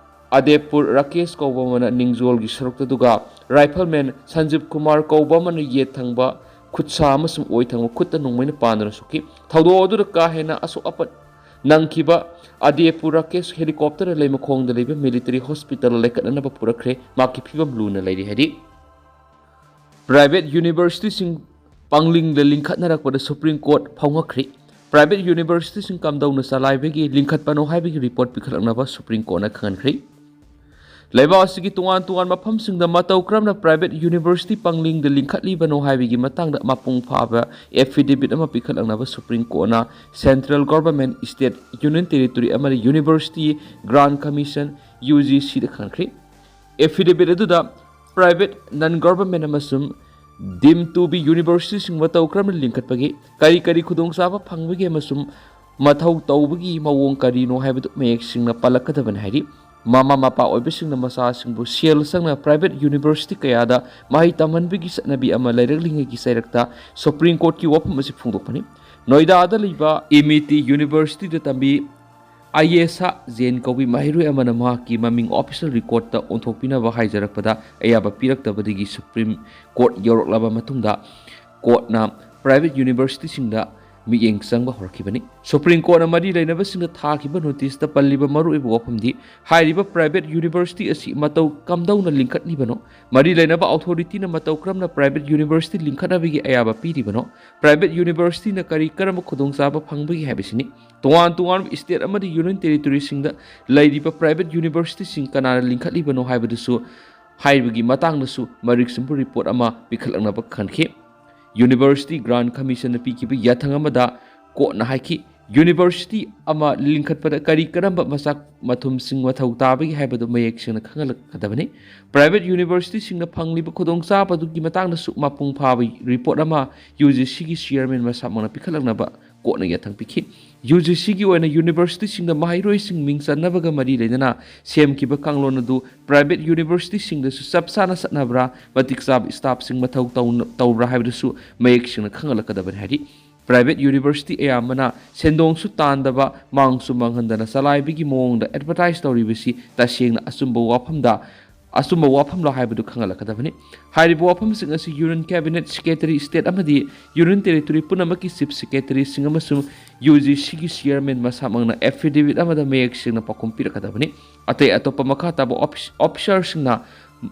ꯑꯗꯦꯄꯨꯔ ꯔꯥꯀꯦꯁ ꯀꯧꯕ ꯑꯃꯅ ꯅꯤꯡꯖꯣꯜꯒꯤ ꯁꯔꯨꯛꯇ, ꯑꯗꯨꯒ ꯔꯥꯏꯐꯜꯃꯦꯟ ꯁꯟꯖꯤꯞ ꯀꯨꯃꯥꯔ ꯀꯧꯕ ꯑꯃꯅ ꯌꯦꯠ ꯊꯪꯕ ꯈꯨꯠꯁꯥ ꯑꯃꯁꯨꯡ ꯑꯣꯏ ꯊꯪꯕ ꯈꯨꯠꯇ ꯅꯣꯡꯃꯩꯅ ꯄꯥꯟꯗꯨꯅ ꯁꯣꯛꯈꯤ꯫ ꯊꯧꯗꯣꯛ ꯑꯗꯨꯗ ꯀꯥ ꯍꯦꯟꯅ ꯑꯁꯣꯛ ꯑꯄꯟ ꯅꯪꯈꯤꯕ ꯑꯗꯦꯄꯨꯔ ꯔꯥꯀꯦꯁ ꯍꯦꯂꯤꯀꯣꯞꯇꯔ ꯂꯩꯃꯈꯣꯡꯗ ꯂꯩꯕ ꯃꯤꯂꯤꯇꯔꯤ ꯍꯣꯁꯄꯤꯇꯥꯜꯗ ꯂꯩꯈꯠꯅꯅꯕ ꯄꯨꯔꯛꯈ꯭ꯔꯦ꯫ ꯃꯍꯥꯛꯀꯤ ꯐꯤꯕꯝ ꯂꯨꯅ ꯂꯩꯔꯤ ꯍꯥꯏꯔꯤ꯫ ꯄ꯭ꯔꯥꯏꯚꯦꯠ ꯌꯨꯅꯤꯚꯔꯁꯤꯇꯤꯁꯤꯡ ꯄꯥꯡꯂꯤꯡꯗ ꯂꯤꯡꯈꯠꯅꯔꯛꯄꯗ ꯁꯨꯄ꯭ꯔꯤꯝ ꯀꯣꯔꯠ ꯐꯥꯎꯉꯛꯈ꯭ꯔꯦ꯫ ꯄ꯭ꯔꯥꯏꯚꯦꯠ ꯌꯨꯅꯤꯚꯔꯁꯤꯇꯤꯁꯤꯡ ꯀꯝꯗꯧꯅ ꯆꯂꯥꯏꯕꯒꯤ ꯂꯤꯡꯈꯠꯄꯅꯣ ꯍꯥꯏꯕꯒꯤ ꯔꯤꯄꯣꯔꯠ ꯄꯤꯈꯠꯂꯛꯅꯕ ꯁꯨꯄ꯭ꯔꯤꯝ ꯀꯣꯔꯠꯅ ꯈꯪꯍꯟꯈ꯭ꯔꯦ꯫ ꯂꯩꯕꯥꯛ ꯑꯁꯤꯒꯤ ꯇꯣꯉꯥꯟ ꯇꯣꯉꯥꯟꯕ ꯃꯐꯝꯁꯤꯡꯗ ꯃꯇꯧ ꯀꯔꯝꯅ ꯄ꯭ꯔꯥꯏꯚꯦꯠ ꯌꯨꯅꯤꯚꯔꯁꯤꯇꯤ ꯄꯥꯡꯂꯤꯡꯗ ꯂꯤꯡꯈꯠꯂꯤꯕꯅꯣ ꯍꯥꯏꯕꯒꯤ ꯃꯇꯥꯡꯗ ꯃꯄꯨꯡ ꯐꯥꯕ ꯑꯦꯐꯤꯗꯦꯕꯤꯠ ꯑꯃ ꯄꯤꯈꯠꯂꯛꯅꯕ ꯁꯨꯄ꯭ꯔꯤꯝ ꯀꯣꯔꯠꯅ central government, state, union territory ꯑꯃꯗꯤ university grant commission, U G ꯁꯤꯗ ꯈꯪꯍꯟꯈ꯭ꯔꯦ꯫ ꯑꯦꯐꯤꯗꯦꯕꯤꯠ ꯑꯗꯨꯗ ꯄ꯭ꯔꯥꯏꯚꯦꯠ, ꯅꯟ ꯒꯣꯚꯔꯟꯃꯦꯟꯠ ꯑꯃꯁꯨꯡ ꯗꯤꯝ ꯇꯨ ꯕꯤ ꯌꯨꯅꯤꯚꯔꯁꯤꯇꯤꯁꯤꯡ ꯃꯇꯧ ꯀꯔꯝꯅ ꯂꯤꯡꯈꯠꯄꯒꯦ, ꯀꯔꯤ ꯀꯔꯤ ꯈꯨꯗꯣꯡꯆꯥꯕ ꯐꯪꯕꯒꯦ ꯑꯃꯁꯨꯡ ꯃꯊꯧ ꯇꯧꯕꯒꯤ ꯃꯑꯣꯡ ꯀꯔꯤꯅꯣ ꯍꯥꯏꯕꯗꯨ ꯃꯌꯦꯛ ꯁꯦꯡꯅ ꯄꯜꯂꯛꯀꯗꯕꯅꯤ ꯍꯥꯏꯔꯤ꯫ ꯃꯃꯥ ꯃꯄꯥ ꯑꯣꯏꯕꯁꯤꯡꯅ ꯃꯆꯥꯁꯤꯡꯕꯨ ꯁꯦꯜ ꯆꯪꯅ private university ꯀꯌꯥꯗ ꯃꯍꯩ ꯇꯝꯍꯟꯕꯒꯤ ꯆꯠꯅꯕꯤ ꯑꯃ ꯂꯩꯔꯛꯂꯤꯉꯩꯒꯤ ꯆꯩꯔꯛꯇ Supreme Courtꯀꯤ ꯋꯥꯐꯝ ꯑꯁꯤ ꯐꯣꯡꯗꯣꯛꯄꯅꯤ꯫ ꯅꯣꯏꯗꯥꯗ ꯂꯩꯕ ꯑꯦꯃꯤꯇꯤ ꯌꯨꯅꯤꯚꯔꯁꯤꯇꯤꯗ ꯇꯝꯕꯤ ꯑꯥꯏ ꯑꯦꯁ ꯖꯦꯟ ꯀꯧꯕꯤ ꯃꯍꯩꯔꯣꯏ ꯑꯃꯅ ꯃꯍꯥꯛꯀꯤ ꯃꯃꯤꯡ official recordꯇ ꯑꯣꯟꯊꯣꯛꯄꯤꯅꯕ ꯍꯥꯏꯖꯔꯛꯄꯗ ꯑꯌꯥꯕ ꯄꯤꯔꯛꯇꯕꯗꯒꯤ Supreme Court ꯌꯧꯔꯛꯂꯕ ꯃꯇꯨꯡꯗ courtꯅ private universityꯁꯤꯡꯗ ꯃꯤꯠꯌꯦꯡ ꯆꯪꯕ ꯍꯧꯔꯛꯈꯤꯕꯅꯤ꯫ Supreme Courtꯅ ꯃꯔꯤ ꯂꯩꯅꯕꯁꯤꯡꯗ ꯊꯥꯈꯤꯕ noticeꯇ ꯄꯜꯂꯤꯕ ꯃꯔꯨꯑꯣꯏꯕ ꯋꯥꯐꯝꯗꯤ ꯍꯥꯏꯔꯤꯕ private university ꯑꯁꯤ ꯃꯇꯧ ꯀꯝꯗꯧꯅ ꯂꯤꯡꯈꯠꯂꯤꯕꯅꯣ, ꯃꯔꯤ ꯂꯩꯅꯕ authorityꯅ ꯃꯇꯧ ꯀꯔꯝꯅ private university ꯂꯤꯡꯈꯠꯅꯕꯒꯤ ꯑꯌꯥꯕ ꯄꯤꯔꯤꯕꯅꯣ, private universityꯅ ꯀꯔꯤ ꯀꯔꯝꯕ ꯈꯨꯗꯣꯡꯆꯥꯕ ꯐꯪꯕꯒꯦ ꯍꯥꯏꯕꯁꯤꯅꯤ꯫ ꯇꯣꯉꯥꯟ ꯇꯣꯉꯥꯟꯕ state ꯑꯃꯗꯤ union territoryꯁꯤꯡꯗ ꯂꯩꯔꯤꯕ private universityꯁꯤꯡ ꯀꯅꯥꯅ ꯂꯤꯡꯈꯠꯂꯤꯕꯅꯣ ꯍꯥꯏꯕꯗꯨꯁꯨ, ꯍꯥꯏꯔꯤꯕꯒꯤ ꯃꯇꯥꯡꯗꯁꯨ ꯃꯔꯤꯛ ꯆꯨꯝꯕ report ꯑꯃ ꯄꯤꯈꯠꯂꯛꯅꯕ ꯈꯟꯈꯤ꯫ University Grant Commissionꯅ ꯄꯤꯈꯤꯕ ꯌꯥꯊꯪ ꯑꯃꯗ courtꯅ ꯍꯥꯏꯈꯤ, university ꯑꯃ ꯂꯤꯡꯈꯠꯄꯗ ꯀꯔꯤ ꯀꯔꯝꯕ ꯃꯆꯥꯛ ꯃꯊꯨꯝꯁꯤꯡ ꯃꯊꯧ ꯇꯥꯕꯒꯦ ꯍꯥꯏꯕꯗꯨ ꯃꯌꯦꯛ ꯁꯦꯡꯅ ꯈꯪꯍꯜꯂꯛꯀꯗꯕꯅꯤ꯫ Private universityꯁꯤꯡꯅ ꯐꯪꯂꯤꯕ ꯈꯨꯗꯣꯡꯆꯥꯕ ꯑꯗꯨꯒꯤ ꯃꯇꯥꯡꯗꯁꯨ ꯃꯄꯨꯡ ꯐꯥꯕ report ꯑꯃ UGCꯒꯤ chairman ꯃꯁꯥꯃꯛꯅ ꯄꯤꯈꯠꯂꯛꯅꯕ courtꯅ ꯌꯥꯊꯪ ꯄꯤꯈꯤ꯫ UGCꯒꯤ ꯑꯣꯏꯅ universityꯁꯤꯡꯗ ꯃꯍꯩꯔꯣꯏꯁꯤꯡ ꯃꯤꯡ ꯆꯟꯅꯕꯒ ꯃꯔꯤ ꯂꯩꯅꯅ ꯁꯦꯝꯈꯤꯕ ꯀꯥꯡꯂꯣꯟ ꯑꯗꯨ private universityꯁꯤꯡꯗꯁꯨ ꯆꯞ ꯆꯥꯅ ꯆꯠꯅꯕ꯭ꯔꯥ, ꯃꯇꯤꯛ ꯆꯥꯕ staffꯁꯤꯡ ꯃꯊꯧ ꯇꯧꯅ-, ꯇꯧꯕ꯭ꯔꯥ ꯍꯥꯏꯕꯗꯨꯁꯨ ꯃꯌꯦꯛ ꯁꯦꯡꯅ ꯈꯪꯍꯜꯂꯛꯀꯗꯕꯅꯤ ꯍꯥꯏꯔꯤ꯫ Private university ꯑꯌꯥꯝꯕꯅ ꯁꯦꯟꯗꯣꯡꯁꯨ ꯇꯥꯟꯗꯕ, ꯃꯥꯡꯁꯨ ꯃꯥꯡꯍꯟꯗꯅ ꯆꯂꯥꯏꯕꯒꯤ ꯃꯑꯣꯡꯗ advertise ꯇꯧꯔꯤꯕꯁꯤ ꯇꯁꯦꯡꯅ ꯑꯆꯨꯝꯕ ꯋꯥꯐꯝꯗ, ꯑꯆꯨꯝꯕ ꯋꯥꯐꯝꯂꯣ ꯍꯥꯏꯕꯗꯨ ꯈꯪꯍꯜꯂꯛꯀꯗꯕꯅꯤ꯫ ꯍꯥꯏꯔꯤꯕ ꯋꯥꯐꯝꯁꯤꯡ ꯑꯁꯤ Union Cabinet Secretary, state ꯑꯃꯗꯤ Union Territory ꯄꯨꯝꯅꯃꯛꯀꯤ Chief Secretaryꯁꯤꯡ ꯑꯃꯁꯨꯡ UGCꯒꯤ chairman ꯃꯁꯥꯃꯛꯅ affidavit ꯑꯃꯗ ꯃꯌꯦꯛ ꯁꯦꯡꯅ ꯄꯥꯎꯈꯨꯝ ꯄꯤꯔꯛꯀꯗꯕꯅꯤ꯫ ꯑꯇꯩ ꯑꯇꯣꯞꯄ ꯃꯈꯥ ꯇꯥꯕ office-, officerꯁꯤꯡꯅ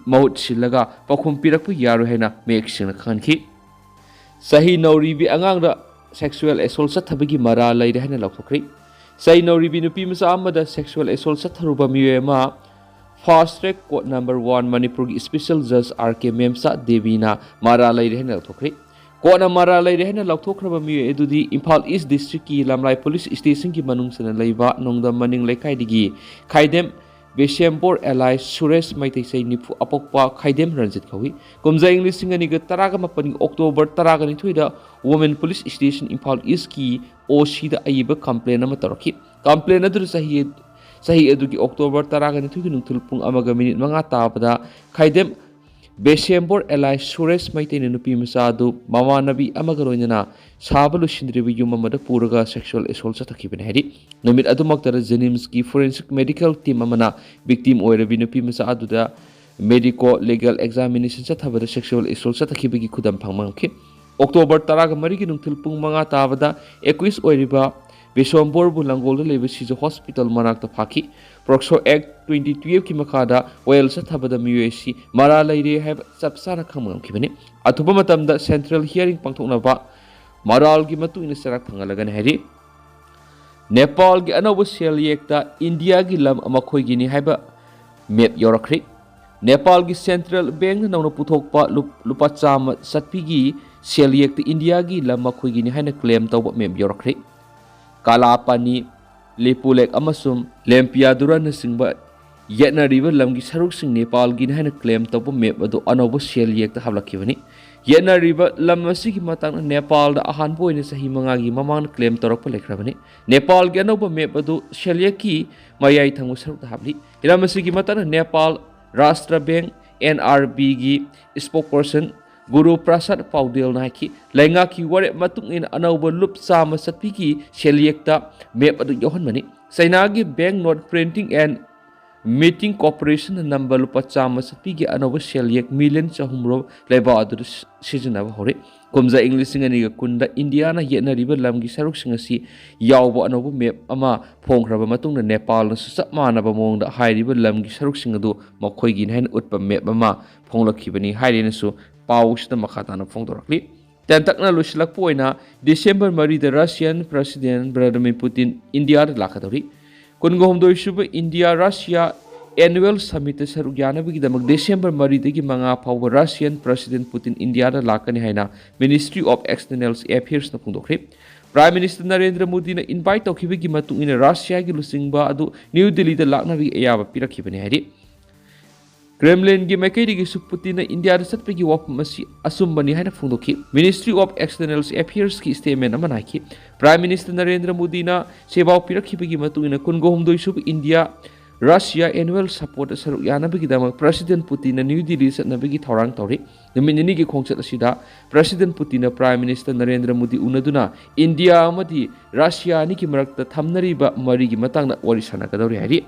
ꯃꯍꯨꯠ ꯁꯤꯜꯂꯒ ꯄꯥꯎꯈꯨꯝ ꯄꯤꯔꯛꯄ ꯌꯥꯔꯣꯏ ꯍꯥꯏꯅ ꯃꯌꯦꯛ ꯁꯦꯡꯅ ꯈꯪꯍꯟꯈꯤ꯫ ꯆꯍꯤ ꯅꯧꯔꯤꯕꯤ ꯑꯉꯥꯡꯗ sexual assault ꯆꯠꯊꯕꯒꯤ ꯃꯔꯥꯜ ꯂꯩꯔꯦ ꯍꯥꯏꯅ ꯂꯥꯎꯊꯣꯛꯈ꯭ꯔꯦ꯫ ꯆꯍꯤ ꯅꯧꯔꯤꯕꯤ ꯅꯨꯄꯤ ꯃꯆꯥ ꯑꯃꯗ sexual assault ꯆꯠꯊꯔꯨꯕ ꯃꯤꯑꯣꯏ ꯑꯃ fast track court number one ꯃꯅꯤꯄꯨꯔꯒꯤ special judge R K ꯃꯦꯝꯆꯥ ꯗꯦꯕꯤꯅ ꯃꯔꯥꯜ ꯂꯩꯔꯦ ꯍꯥꯏꯅ ꯂꯥꯎꯊꯣꯛꯈ꯭ꯔꯦ꯫ Courtꯅ ꯃꯔꯥꯜ ꯂꯩꯔꯦ ꯍꯥꯏꯅ ꯂꯥꯎꯊꯣꯛꯈ꯭ꯔꯕ ꯃꯤꯑꯣꯏ ꯑꯗꯨꯗꯤ ꯏꯝꯐꯥꯜ East Districtꯀꯤ ꯂꯝꯂꯥꯏ police stationꯒꯤ ꯃꯅꯨꯡ ꯆꯟꯅ ꯂꯩꯕ ꯅꯣꯡꯗꯝ ꯃꯅꯤꯡ ꯂꯩꯀꯥꯏꯗꯒꯤ ꯈꯥꯏꯗꯦꯝ ꯕꯤꯁꯦꯝꯄꯨꯔ alias ꯁꯨꯔꯦꯁ ꯃꯩꯇꯩ ꯆꯍꯤ ꯅꯤꯐꯨ ꯑꯄꯣꯛꯄ ꯈꯥꯏꯗꯦꯝ ꯔꯟꯖꯤꯠ ꯀꯧꯏ꯫ ꯀꯨꯝꯖꯥ ꯏꯪ ꯂꯤꯁꯤꯡ ꯑꯅꯤꯒ ꯇꯔꯥꯒ ꯃꯥꯄꯟꯒꯤ October ꯇꯔꯥꯒ ꯅꯤꯊꯣꯏꯗ Women Police Station ꯏꯝꯐꯥꯜ Eastꯀꯤ OCꯗ ꯑꯏꯕ complaint ꯑꯃ ꯇꯧꯔꯛꯈꯤ꯫ Complaint ꯑꯗꯨꯗ ꯆꯍꯤ ꯆꯍꯤ ꯑꯗꯨꯒꯤ October ꯇꯔꯥꯒ ꯅꯤꯊꯣꯏꯒꯤ ꯅꯨꯡꯊꯤꯜ ꯄꯨꯡ ꯑꯃꯒ ꯃꯤꯅꯤꯠ ꯃꯉꯥ ꯇꯥꯕꯗ ꯈꯥꯏꯗꯦꯝ ꯕꯦꯁꯦꯝꯕꯣꯔ alias ꯁꯨꯔꯦꯁ ꯃꯩꯇꯩꯅ ꯅꯨꯄꯤ ꯃꯆꯥ ꯑꯗꯨ ꯃꯃꯥꯟꯅꯕꯤ ꯑꯃꯒ ꯂꯣꯏꯅꯅ ꯁꯥꯕ ꯂꯣꯏꯁꯤꯟꯗ꯭ꯔꯤꯕ ꯌꯨꯝ ꯑꯃꯗ ꯄꯨꯔꯒ sexual assault ꯆꯠꯊꯈꯤꯕꯅꯤ ꯍꯥꯏꯔꯤ꯫ ꯅꯨꯃꯤꯠ ꯑꯗꯨꯃꯛꯇꯗ JNIMSꯀꯤ forensic medical team ꯑꯃꯅ victim ꯑꯣꯏꯔꯕꯤ ꯅꯨꯄꯤ ꯃꯆꯥ ꯑꯗꯨꯗ medico legal examination ꯆꯠꯊꯕꯗ sexual assault ꯆꯠꯊꯈꯤꯕꯒꯤ ꯈꯨꯗꯝ ꯐꯪꯕ ꯉꯝꯈꯤ꯫ October ꯇꯔꯥꯒ ꯃꯔꯤꯒꯤ ꯅꯨꯡꯊꯤꯜ ꯄꯨꯡ ꯃꯉꯥ ꯇꯥꯕꯗ accused ꯑꯣꯏꯔꯤꯕ ꯕꯤꯁꯣꯝꯕꯣꯔꯕꯨ ꯂꯪꯒꯣꯜꯗ ꯂꯩꯕ ꯁꯤꯖ hospital ꯃꯅꯥꯛꯇ ꯐꯥꯈꯤ꯫ POCSO Act twenty twelveꯀꯤ ꯃꯈꯥꯗ ꯋꯥꯌꯦꯜ ꯆꯠꯊꯕꯗ ꯃꯤꯑꯣꯏ ꯑꯁꯤ ꯃꯔꯥꯜ ꯂꯩꯔꯦ ꯍꯥꯏꯕ ꯆꯞ ꯆꯥꯅ ꯈꯪꯕ ꯉꯝꯈꯤꯕꯅꯤ꯫ ꯑꯊꯨꯕ ꯃꯇꯝꯗ central hearing ꯄꯥꯡꯊꯣꯛꯅꯕ ꯃꯔꯥꯜꯒꯤ ꯃꯇꯨꯡ ꯏꯟꯅ ꯆꯔꯥꯛ ꯊꯥꯡꯒꯠꯂꯒꯅꯤ ꯍꯥꯏꯔꯤ꯫ ꯅꯦꯄꯥꯜꯒꯤ ꯑꯅꯧꯕ ꯁꯦꯜ ꯌꯦꯛꯇ ꯏꯟꯗꯤꯌꯥꯒꯤ ꯂꯝ ꯃꯈꯣꯏꯒꯤꯅꯤ ꯍꯥꯏꯕ map ꯌꯥꯎꯔꯛꯈ꯭ꯔꯦ꯫ ꯅꯦꯄꯥꯜꯒꯤ central bankꯅ ꯅꯧꯅ ꯄꯨꯊꯣꯛꯄ ꯂꯨꯞ-, ꯂꯨꯄꯥ ꯆꯥꯝꯃ ꯆꯠꯄꯤꯒꯤ ꯁꯦꯜ ꯌꯦꯛꯇ ꯏꯟꯗꯤꯌꯥꯒꯤ ꯂꯝ ꯃꯈꯣꯏꯒꯤꯅꯤ ꯍꯥꯏꯅ claim ꯇꯧꯕ map ꯌꯥꯎꯔꯛꯈ꯭ꯔꯦ꯫ ꯀꯥꯂꯥꯄꯥꯅꯤ, ꯂꯤꯄꯨꯂꯦꯛ ꯑꯃꯁꯨꯡ ꯂꯦꯝꯄꯤꯌꯥꯗꯨꯔꯥꯅꯆꯤꯡꯕ ꯌꯦꯠꯅꯔꯤꯕ ꯂꯝꯒꯤ ꯁꯔꯨꯛꯁꯤꯡ ꯅꯦꯄꯥꯜꯒꯤꯅꯤ ꯍꯥꯏꯅ claim ꯇꯧꯕ map ꯑꯗꯨ ꯑꯅꯧꯕ ꯁꯦꯜ ꯌꯦꯛꯇ ꯍꯥꯞꯂꯛꯈꯤꯕꯅꯤ꯫ ꯌꯦꯠꯅꯔꯤꯕ ꯂꯝ ꯑꯁꯤꯒꯤ ꯃꯇꯥꯡꯗ ꯅꯦꯄꯥꯜꯗ ꯑꯍꯥꯟꯕ ꯑꯣꯏꯅ ꯆꯍꯤ ꯃꯉꯥꯒꯤ ꯃꯃꯥꯡꯗ claim ꯇꯧꯔꯛꯄ ꯂꯩꯈ꯭ꯔꯕꯅꯤ꯫ ꯅꯦꯄꯥꯜꯒꯤ ꯑꯅꯧꯕ map ꯑꯗꯨ ꯁꯦꯜ ꯌꯦꯛꯀꯤ ꯃꯌꯥꯏ ꯊꯪꯕ ꯁꯔꯨꯛꯇ ꯍꯥꯞꯂꯤ꯫ ꯍꯤꯔꯝ ꯑꯁꯤꯒꯤ ꯃꯇꯥꯡꯗ ꯅꯦꯄꯥꯜ ꯔꯥꯁꯇ꯭ꯔ ꯕꯦꯡꯛ, NRBꯒꯤ spokesperson ꯒꯨꯔꯨ ꯄ꯭ꯔꯁꯥꯗ ꯄꯥꯎꯗꯦꯜꯅ ꯍꯥꯏꯈꯤ, ꯂꯩꯉꯥꯛꯀꯤ ꯋꯥꯔꯦꯞ ꯃꯇꯨꯡ ꯏꯟꯅ ꯑꯅꯧꯕ ꯂꯨꯞ ꯆꯥꯝꯃ ꯆꯠꯄꯤꯒꯤ ꯁꯦꯜ ꯌꯦꯛꯇ map ꯑꯗꯨ ꯌꯥꯎꯍꯟꯕꯅꯤ꯫ ꯆꯩꯅꯥꯒꯤ bank note printing and minting corporationꯅ ꯅꯝꯕ ꯂꯨꯄꯥ ꯆꯥꯝꯃ ꯆꯠꯄꯤꯒꯤ ꯑꯅꯧꯕ ꯁꯦꯜ ꯌꯦꯛ million ꯆꯍꯨꯝ ꯔꯣꯝ ꯂꯩꯕꯥꯛ ꯑꯗꯨꯗ ꯁꯤ-, ꯁꯤꯖꯤꯟꯅꯕ ꯍꯧꯔꯦ꯫ ꯀꯨꯝꯖꯥ ꯏꯪ ꯂꯤꯁꯤꯡ ꯑꯅꯤꯒ ꯀꯨꯟꯗ ꯏꯟꯗꯤꯌꯥꯅ ꯌꯦꯠꯅꯔꯤꯕ ꯂꯝꯒꯤ ꯁꯔꯨꯛꯁꯤꯡ ꯑꯁꯤ ꯌꯥꯎꯕ ꯑꯅꯧꯕ map ꯑꯃ ꯐꯣꯡꯈ꯭ꯔꯕ ꯃꯇꯨꯡꯗ ꯅꯦꯄꯥꯜꯅꯁꯨ ꯆꯞ ꯃꯥꯟꯅꯕ ꯃꯑꯣꯡꯗ ꯍꯥꯏꯔꯤꯕ ꯂꯝꯒꯤ ꯁꯔꯨꯛꯁꯤꯡ ꯑꯗꯨ ꯃꯈꯣꯏꯒꯤꯅꯤ ꯍꯥꯏꯅ ꯎꯠꯄ map ꯑꯃ ꯐꯣꯡꯂꯛꯈꯤꯕꯅꯤ ꯍꯥꯏꯔꯦꯅꯁꯨ ꯄꯥꯎꯁꯤꯗ ꯃꯈꯥ ꯇꯥꯅ ꯐꯣꯡꯗꯣꯔꯛꯂꯤ꯫ ꯇꯦꯟꯇꯛꯅ ꯂꯣꯏꯁꯤꯜꯂꯛꯄ ꯑꯣꯏꯅ December ꯃꯔꯤꯗ Russian President Vladimir Putin ꯏꯟꯗꯤꯌꯥꯗ ꯂꯥꯛꯀꯗꯧꯔꯤ꯫ ꯀꯨꯟꯒ ꯍꯨꯝꯗꯣꯏ ꯁꯨꯕ ꯏꯟꯗꯤꯌꯥ ꯔꯁꯤꯌꯥ annual summitꯇ ꯁꯔꯨꯛ ꯌꯥꯅꯕꯒꯤꯗꯃꯛ December ꯃꯔꯤꯗꯒꯤ ꯃꯉꯥ ꯐꯥꯎꯕ Russian President Putin ꯏꯟꯗꯤꯌꯥꯗ ꯂꯥꯛꯀꯅꯤ ꯍꯥꯏꯅ Ministry of External Affairsꯅ ꯐꯣꯡꯗꯣꯛꯈ꯭ꯔꯦ꯫ Prime Minister Narendra ꯃꯣꯗꯤꯅ invite ꯇꯧꯈꯤꯕꯒꯤ ꯃꯇꯨꯡ ꯏꯟꯅ ꯔꯁꯤꯌꯥꯒꯤ ꯂꯨꯆꯤꯡꯕ ꯑꯗꯨ ꯅ꯭ꯌꯨ ꯗꯤꯜꯂꯤꯗ ꯂꯥꯛꯅꯕꯒꯤ ꯑꯌꯥꯕ ꯄꯤꯔꯛꯈꯤꯕꯅꯤ ꯍꯥꯏꯔꯤ꯫ ꯀ꯭ꯔꯦꯝꯂꯤꯟꯒꯤ ꯃꯥꯏꯀꯩꯗꯒꯤꯁꯨ ꯄꯨꯇꯤꯟꯅ ꯏꯟꯗꯤꯌꯥꯗ ꯆꯠꯄꯒꯤ ꯋꯥꯐꯝ ꯑꯁꯤ ꯑꯆꯨꯝꯕꯅꯤ ꯍꯥꯏꯅ ꯐꯣꯡꯗꯣꯛꯈꯤ꯫ Ministry of External Affairsꯀꯤ statement ꯑꯃꯅ ꯍꯥꯏꯈꯤ, Prime Minister ꯅꯔꯦꯟꯗ꯭ꯔ ꯃꯣꯗꯤꯅ ꯁꯦꯕꯥꯎ ꯄꯤꯔꯛꯈꯤꯕꯒꯤ ꯃꯇꯨꯡ ꯏꯟꯅ ꯀꯨꯟꯒ ꯍꯨꯝꯗꯣꯏ ꯁꯨꯕ ꯏꯟꯗꯤꯌꯥ ꯔꯁꯤꯌꯥ annual supportꯇ ꯁꯔꯨꯛ ꯌꯥꯅꯕꯒꯤꯗꯃꯛ President ꯄꯨꯇꯤꯟꯅ ꯅ꯭ꯌꯨ ꯗꯤꯜꯂꯤ ꯆꯠꯅꯕꯒꯤ ꯊꯧꯔꯥꯡ ꯇꯧꯔꯤ꯫ ꯅꯨꯃꯤꯠ ꯅꯤꯅꯤꯒꯤ ꯈꯣꯡꯆꯠ ꯑꯁꯤꯗ President ꯄꯨꯇꯤꯟꯅ Prime Minister ꯅꯔꯦꯟꯗ꯭ꯔ ꯃꯣꯗꯤ ꯎꯅꯗꯨꯅ ꯏꯟꯗꯤꯌꯥ ꯑꯃꯗꯤ ꯔꯁꯤꯌꯥ ꯑꯅꯤꯒꯤ ꯃꯔꯛꯇ ꯊꯝꯅꯔꯤꯕ ꯃꯔꯤꯒꯤ ꯃꯇꯥꯡꯗ ꯋꯥꯔꯤ ꯁꯥꯟꯅꯒꯗꯧꯔꯤ ꯍꯥꯏꯔꯤ꯫